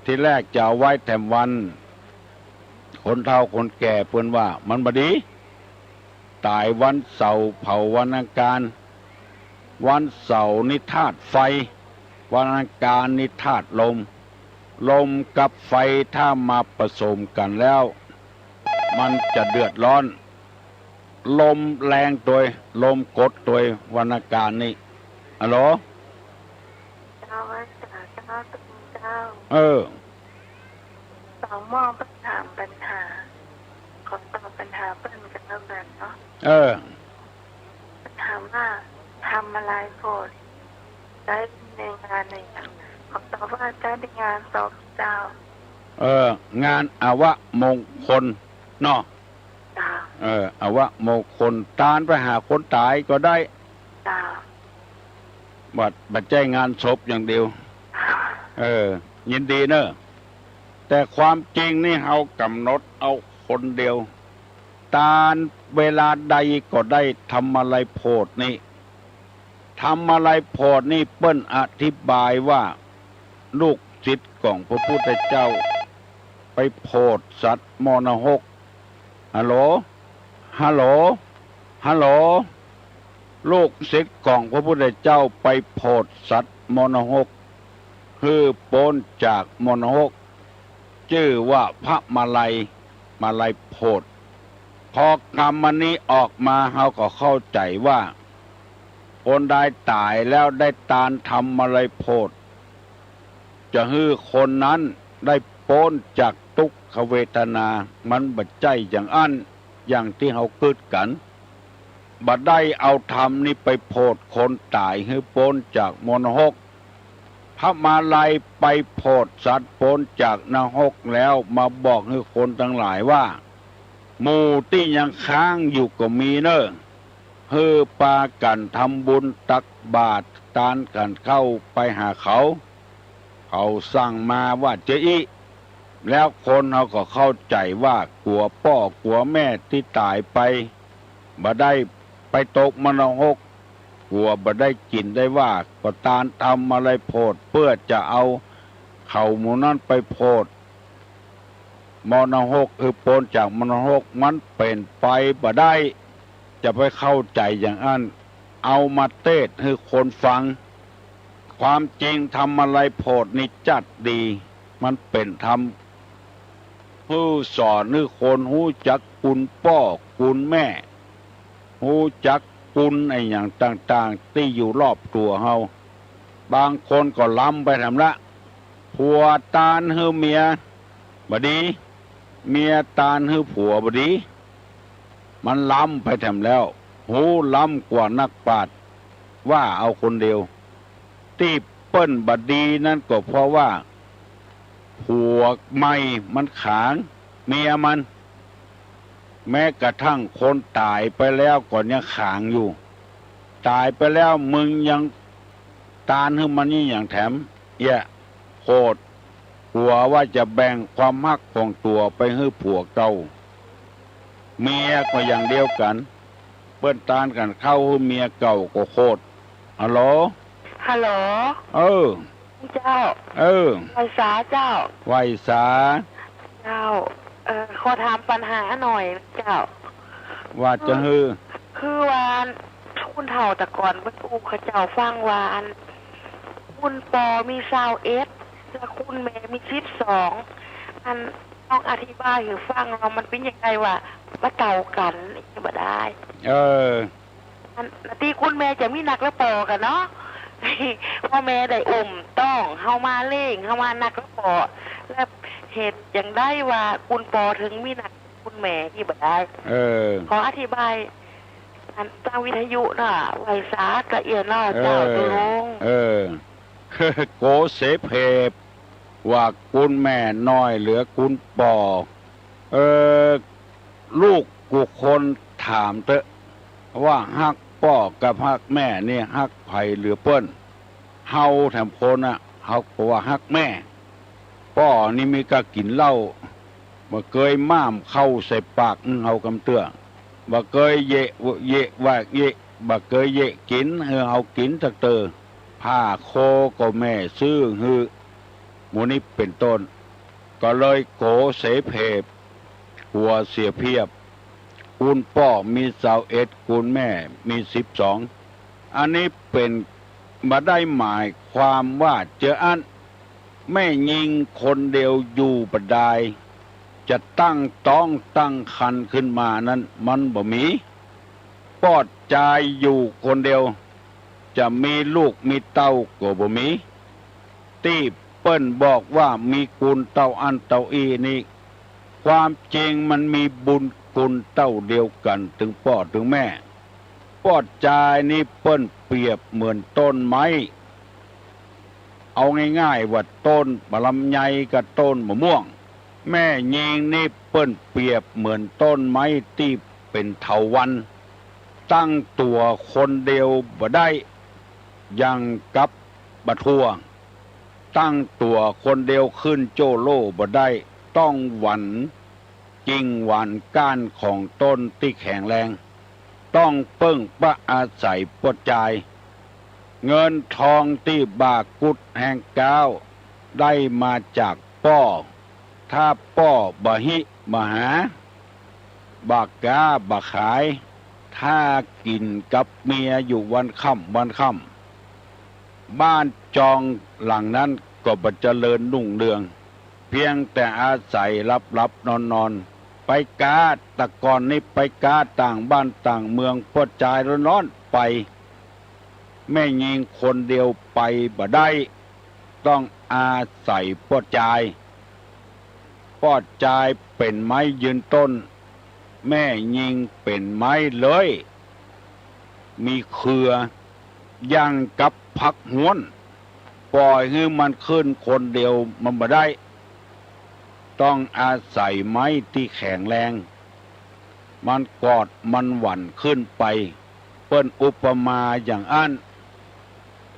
ทีแรกจะเอาไว้แถมวัน คนเฒ่าคนแก่เปิ้นว่ามันบ่ดี ต๋ายวันเสาร์เผาวันอังคาร วันเสาร์นี่ธาตุไฟ วันอังคารนี่ธาตุลม ลมกับไฟถ้ามาผสมกั๋นแล้ว มันจะเดือดร้อน ลมแรงตวย ลมกดตวย วันอังคารนี่ ฮัลโหล เจ้า ว่าจะเจ้า เจ้า เออ สองหม้อเปิ้นถามปัญหา ขอตอบปัญหาเปิ้นกั๋นแล้วกั๋นเนาะ เออ เปิ้นถามว่าทำอะไรโผด ใจ๊ในงานอะหยัง ขอตอบว่าใจ๊ในงานศพเจ้า เออ งานอวมงคลเนาะ เจ้า เออ อวมงคล ตานไปหาคนต๋ายก็ได้ เจ้า บ่ บ่ใจ้งานศพอย่างเดียว เจ้า เออ ยินดีเน่อ แต่ความจริงนี่เฮากำหนดเอาคนเดียว ตานเวลาใดก็ได้ ธรรมาลัยโผดนี่ ธรรมาลัยโผดนี่เปิ้นอธิบายว่า ลูกศิษย์ของพระพุทธเจ้าไปโผดสัตว์มรณหก ฮัลโหล ฮัลโหล ฮัลโหล ลูกศิษย์ของพระพุทธเจ้าไปโผดสัตว์มรณหก หื้อป๊นจากมรณหก จื้อว่าพระมาลัย มาลัยโผด พอกำอันนี้ออกมา เฮาก็เข้าใจ๋ว่า คนใดต๋ายแล้วได้ตานธรรมาลัยโผด จะหื้อคนนั้นได้ป๊นจากตุ๊กขเวทนา มันบ่ใจ้อย่างอั้น อย่างตี้เฮากึ๊ดกั๋น บ่ได้เอาธรรมนี่ไปโผดคนต๋ายหื้อป๊นจากมรณหก พระมาลัยไปโผดสัตว์ป๊นจากนรกแล้วมาบอกหื้อคนตังหลายว่า หมู่ตี้ยังค้างอยู่ก็มีเน่อ หื้อปากั๋นทำบุญตักบาตรตานกั๋นข้าวไปหาเขา เขาสั่งมาว่าจะอี้ แล้วคนเฮาก็เข้าใจ๋ว่ากั๋วป้อกั๋วแม่ตี้ต๋ายไป บ่ได้ไปตกมรณหก กั๋วบ่ได้กิ๋นได้ว่า ก็ตานธรรมาลัยโผดเปื้อจะเอาเขาหมู่นั้นไปโผด มรณหก หื้อป๊นจากมรณหก มันเป๋นไปบ่ได้ จะไปเข้าใจ๋อย่างอั้น เอามาเตศน์หื้อคนฟัง ความจริงธรรมาลัยโผดนี่จัดดี มันเป๋นธรรม หื้อสอนหื้อคนฮู้จักคุณป้อคุณแม่ ฮู้จักคุณอะหยังต่างๆ ตี้อยู่รอบตั๋วเฮา บางคนก็ล้ำไปแถมละ ผัวตานหื้อเมียบ่ดี เมียตานหื้อผัวบ่ดี มันล้ำไปแถมแล้ว ฮู้ล้ำกว่านักปราชญ์ ว่าเอาคนเดียว ตี้เปิ้นบ่ดีนั้นก็เพราะว่า ผัวใหม่มันขางเมียมัน แม้กระทั่งคนต๋ายไปแล้วก็ยังขางอยู่ ต๋ายไปแล้วมึงยังตานหื้อมันอี้หยังแถม เอี้ย โผด กั๋วว่าจะแบ่งความฮักของตั๋วไปหื้อผัวเก่า เมียก็อย่างเดียวกั๋น เปิ้นตานกั๋นข้าวหื้อเมียเก่าก็โผด ฮัลโหล ฮัลโหล เออ เจ้า เออ ไหว้สาเจ้า ไหว้สา เจ้า เอ่อ ขอถามปัญหาหน่อยเจ้า ว่าจะหื้อ คือ คือว่าคนเฒ่าแต่ก่อนเปิ้นอู้ข้าเจ้าฟังว่าอัน คนป้อมีซาวเอ็ด และคนแม่มีสิบสอง อัน ลองอธิบายหื้อฟังว่ามันเป๋นยังไงว่าบ่เต้ากั๋น บ่ได้ เออ อัน ตี้คนแม่จะมีนักและป้อกั๋นเนาะ เพราะแม่ได้อุ้มโต องเฮามาเล่ง เฮามานักกับป้อ แล้วเหตุจั้งใดว่ากุนป้อเถิงมีนักกุนแม่อี้บ่ได้ เออ ขออธิบายอันตางวิทยุเนาะ ไหว้สาละเอียดเนาะ เจ้า เออ ตุ๊ลุง เออ โกเสเพบ ว่ากุนแม่น้อยเหลือกุนป้อ เออ ลูกกู้คนถามเต๊อะ ว่าฮักป้อกับฮักแม่นี่ฮักใผเหลือเปิ้น เฮาแถมคนน่ะ เฮาก็ว่าฮักแม่ ป้อนี่มีก้ากิ๋นเหล้า บ่เกยม่ามเข้าใส่ปากเฮากำเตื้อ บ่เกยเยะ เยะว่าเยะ บ่เกยเยะกิ๋นหื้อเฮากิ๋นสักเตื้อ ผ้าโคก็แม่ซื้อหื้อ หมู่นี้เป๋นต้น ก็เลยโกเสเพบ หัวเสียเพียบ กุนป้อมีซาวเอ็ด กุนแม่มีสิบสอง อันนี้เป๋น บ่ได้หมายความว่าจะอั้น แม่ญิงคนเดียวอยู่บ่ได้ จะตั้งต๊องตั้งครรภ์ขึ้นมานั้นมันบ่มี ป้อจายอยู่คนเดียว จะมีลูกมีเต้าก็บ่มี ตี้เปิ้นบอกว่ามีกุนเต้าอั้นเต้าอี้นี่ ความจริงมันมีบุญกุนเต้าเดียวกั๋นเถิงป้อเถิงแม่ ป้อจายนี่เปิ้นเปรียบเหมือนต้นไม้ เอาง่ายๆ ว่าต้นบ่าลำไยกับต้นบ่าม่วง แม่ญิงนี่เปิ้นเปรียบเหมือนต้นไม้ตี้เป๋นเถาวัลย์ ตั้งตั๋วคนเดียวบ่ได้ อย่างกับบ่าถั่ว ตั้งตั๋วคนเดียวขึ้นโจ้โล่บ่ได้ ต้องหวันกิ่งหวันก้านของต้นตี้แข็งแรง ต้องเปิ้งปะอาศัยป้อจาย เงินทองตี้บ่ากุดแฮงก๊าว ได้มาจากป้อ ถ้าป้อบ่าฮิบ่าหา บ่าก๊าบ่าขาย ถ้ากิ๋นกับเมียอยู่วันค่ำวันค่ำ บ้านจองหลังนั้นก็บ่เจริญรุ่งเรือง เพียงแต่อาศัยหลับๆ นอนๆ ไปก๊า แต่ก่อนนี้ไปก๊าต่างบ้านต่างเมือง ป้อจายร้อนๆ ไป แม่ญิงคนเดียวไปบ่ได้ ต้องอาศัยป้อจาย ป้อจายเป๋นไม้ยืนต้น แม่ญิงเป๋นไม้เลื้อย มีเครือ อย่างกับผักฮ้วน ป่อยหื้อมันขึ้นคนเดียวมันบ่ได้ ต้องอาศัยไม้ตี้แข็งแรง มันกอดมันหวันขึ้นไป เปิ้นอุปมาอย่างอั้น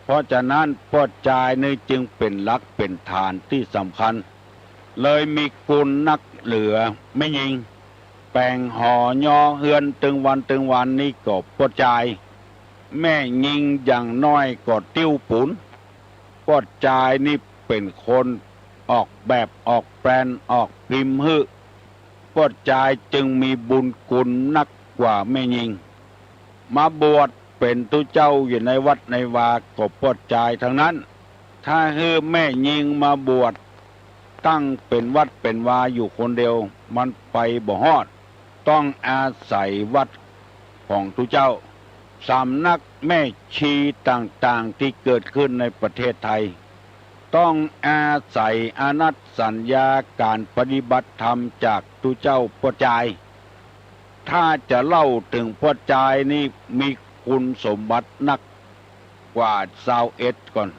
เพราะฉะนั้นป้อจายนี่จึงเป๋นหลักเป๋นฐานตี้สำคัญ เลยมีกุนนักเหลือแม่ญิง แป๋งหอยอเฮือนตึงวันตึงวันนี่ก็ป้อจาย แม่ญิงอย่างน้อยก็ติ้วปู๋น ป้อจายนี่เป๋นคนออกแบบออกแปลนออกพิมพ์หื้อ ป้อจายจึงมีบุญกุนนักกว่าแม่ญิง มาบวชเป๋นตุ๊เจ้าอยู่ในวัดในวาก็ป้อจายทั้งนั้น ถ้าหื้อแม่ญิงมาบวชตั้งเป๋นวัดเป๋นวาอยู่คนเดียว มันไปบ่ฮอด ต้องอาศัยวัดของตุ๊เจ้า สำนักแม่ชีต่างๆ ตี้เกิดขึ้นในประเทศไทย ต้องอาศัยอานัตสัญญาก๋านปฏิบัติธรรมจากตุ๊เจ้าป้อจาย ถ้าจะเล่าเถิงป้อจายนี่มีคุณสมบัตินักกว่าซาวเอ็ดก่อน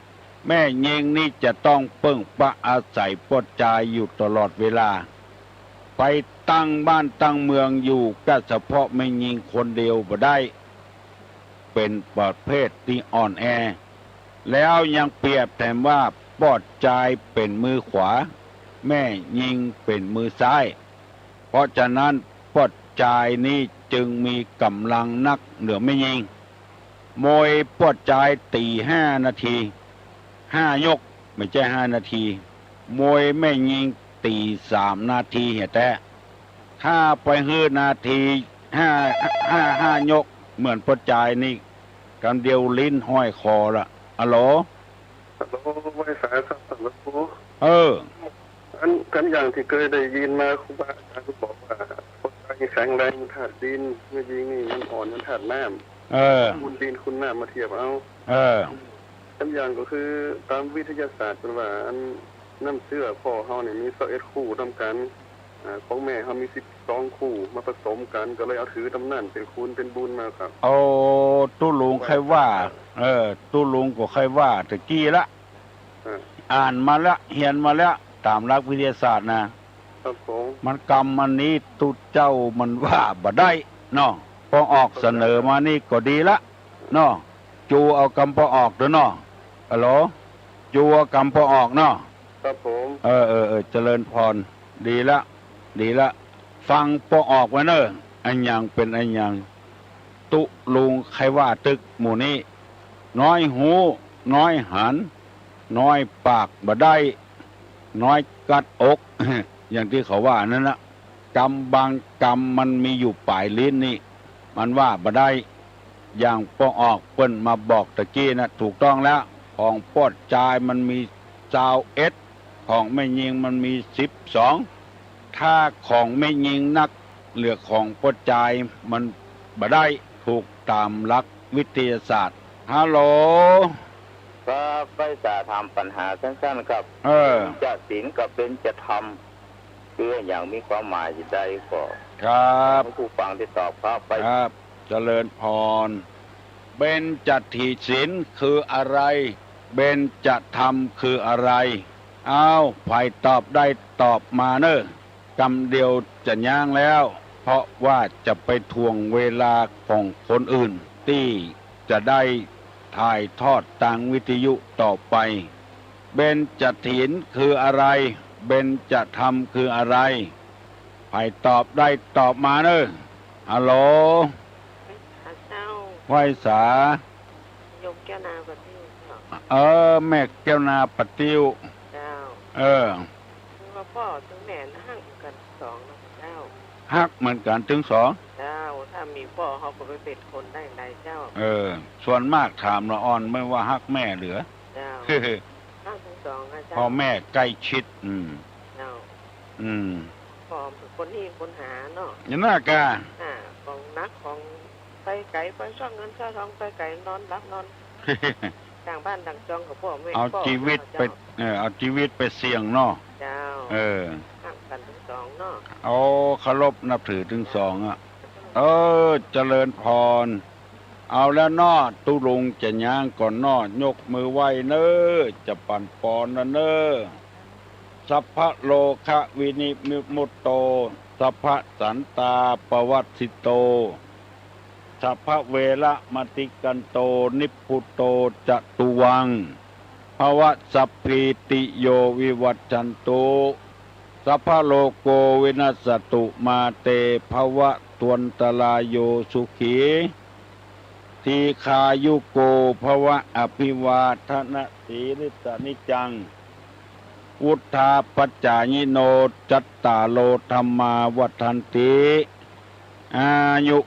แม่ญิงนี่จะต้องเปิ้งปะอาศัยป้อจายอยู่ตลอดเวลา ไปตั้งบ้านตั้งเมืองอยู่ก้าเฉพาะแม่ญิงคนเดียวบ่ได้ เป๋นประเภทตี้อ่อนแอ แล้วยังเปรียบแถมว่าป้อจายเป๋นมือขวา แม่ญิงเป๋นมือซ้าย เพราะฉะนั้นป้อจายนี้จึงมีก๋ำลังนักเหนือแม่ญิง มวยป้อจายตี๋ห้านาที ห้ายก ไม่ใช่ห้านาที มวยแม่ญิงตี๋สามนาทีเหียแต๊ ถ้าไปหื้อนาทีห้า ห้า ห้ายก เหมือนป้อจายนี่ กำเดียวลิ้นห้อยคอละ อะโหล ฮัลโหล ไหว้สาครับ ฮัลโหล เออ อัน อันอย่างตี้เกยได้ยินมา ครูบาอาจ๋ารย์บอกว่า คนตายแข็งแรงธาตุดิน แม่ญิงนี่มันอ่อนเหมือนธาตุน้ำ เออ คุณดินคุณน้ำมาเทียบเอา เออ อันอย่างก็คือต๋ามวิทยาศาสตร์เปิ้นว่า อันน้ำเจื้อพ่อเฮานี่มีซาวเอ็ดคู่นำกั๋น อ่า ของแม่เฮามีสิบสองคู่ มาผสมกั๋น ก็เลยเอาถือต๋ามนั้นเป๋นคุณเป๋นบุญมาครับ โอ้ ตุ๊ลุงใค่ว่า เออ ตุ๊ลุงก็ใค่ว่าตะกี้ละ อ่า อ่านมาละ เฮียนมาละ ต๋ามหลักวิทยาศาสตร์นะ ครับผม มันกำอันนี้ตุ๊เจ้ามันว่าบ่ได้เนาะ ปอออกเสนอมานี่ก็ดีละเนาะ จูเอากำปอออกเต๊อะเนาะ ฮัลโหล จูเอากำปอออกเนาะ ครับผม เออ เออ เออ เจริญพร ดีละ ดีละ ฟังปอออกไว้เน่อ อันหยังเป๋นอันหยัง ตุ๊ลุงใค่ว่าตึกหมู่นี้ น้อยฮู้ น้อยหัน น้อยปากบ่ได้ น้อยกัดอก อย่างตี้เขาว่านั้นนะ กำบางกำมันมีอยู่ป๋ายลิ้นนี่ มันว่าบ่ได้ อย่างปอออกเปิ้นมาบอกตะกี้นะ ถูกต้องแล้ว ของป้อจายมันมีซาวเอ็ด ของแม่ญิงมันมีสิบสอง ถ้าของแม่ญิงนักเหลือของป้อจายมันบ่ได้ ถูกต๋ามหลักวิทยาศาสตร์ ฮัลโหล ครับ ใค่จะถามปัญหาสั้นๆ ครับ เออ เบญจศีลกับเบญจธรรม คืออะหยัง มีความหมายจะใดก็ ครับ หื้อผู้ฟังได้ตอบครับ ไป ครับ เจริญพร เบญจศีลคืออะไร เบญจธรรมคืออะไร อ้าว ใผตอบได้ตอบมาเน่อ กำเดียวจะย้างแล้ว เพราะว่าจะไปถ่วงเวลาของคนอื่น ตี้จะได้ถ่ายทอดตางวิทยุต่อไป เบญจศีลคืออะไร เบญจธรรมคืออะไร ใผตอบได้ตอบมาเน่อ ฮัลโหล ไหว้สาเจ้า ไหว้สา โยมแก้วนาปะติ้วเจ้า เออ แม่แก้วนาปะติ้ว เจ้า เออ คือว่าป้อตึงแม่ฮักกั๋นตึงสองนะเจ้า ฮักเหมือนกั๋นตึงสอง เจ้า ถ้ามีป้อเฮาก็ไปเป๋นคนได้ไงเจ้า เออ ส่วนมากถามละอ่อนไม่ว่าฮักแม่เหลือ เจ้า ฮักตึงสองนะเจ้า พ่อแม่ใกล้ชิด อืม เจ้า อืม ป้อเป๋นคนฮี้คนหาเนาะ อย่างนั้นกะ อ่า ของหนักของไปไก๋ ไปซ่อนเงินซ่อนทอง ไปไก๋ นอนหลับนอน ต่างบ้านต่างจองกับป้อแม่ เอาจีวิตไป ป้อเจ้า เออ เอาจีวิตไปเสี่ยงเนาะ เจ้า เออ ฮักกั๋นตึงสองเนาะ เอาเคารพนับถือตึงสองอะ เออ เจริญพร เอาแล้วเนาะ ตุ๊ลุงจะย้างก่อนเนาะ ยกมือไหว้เน่อ จะปั๋นปอนแล้วเน่อ สัพพะโรคะวินิมุตโต สัพพะสันตาปวัสสิโต สัพพะเวระมะติกันโต นิพพุโตจะตุวัง ภวะสัพพีติโยวิวัชชันตุ สัพพะโรโกวินัสสะตุ มาเตภวะตวันตะราโย สุขี ทีฆายุโกภวะ อภิวาทะนะสีลิสสะนิจจัง วุฑฒาปจายิโน จัตตาโรธัมมาวัฑฒันติ อายุ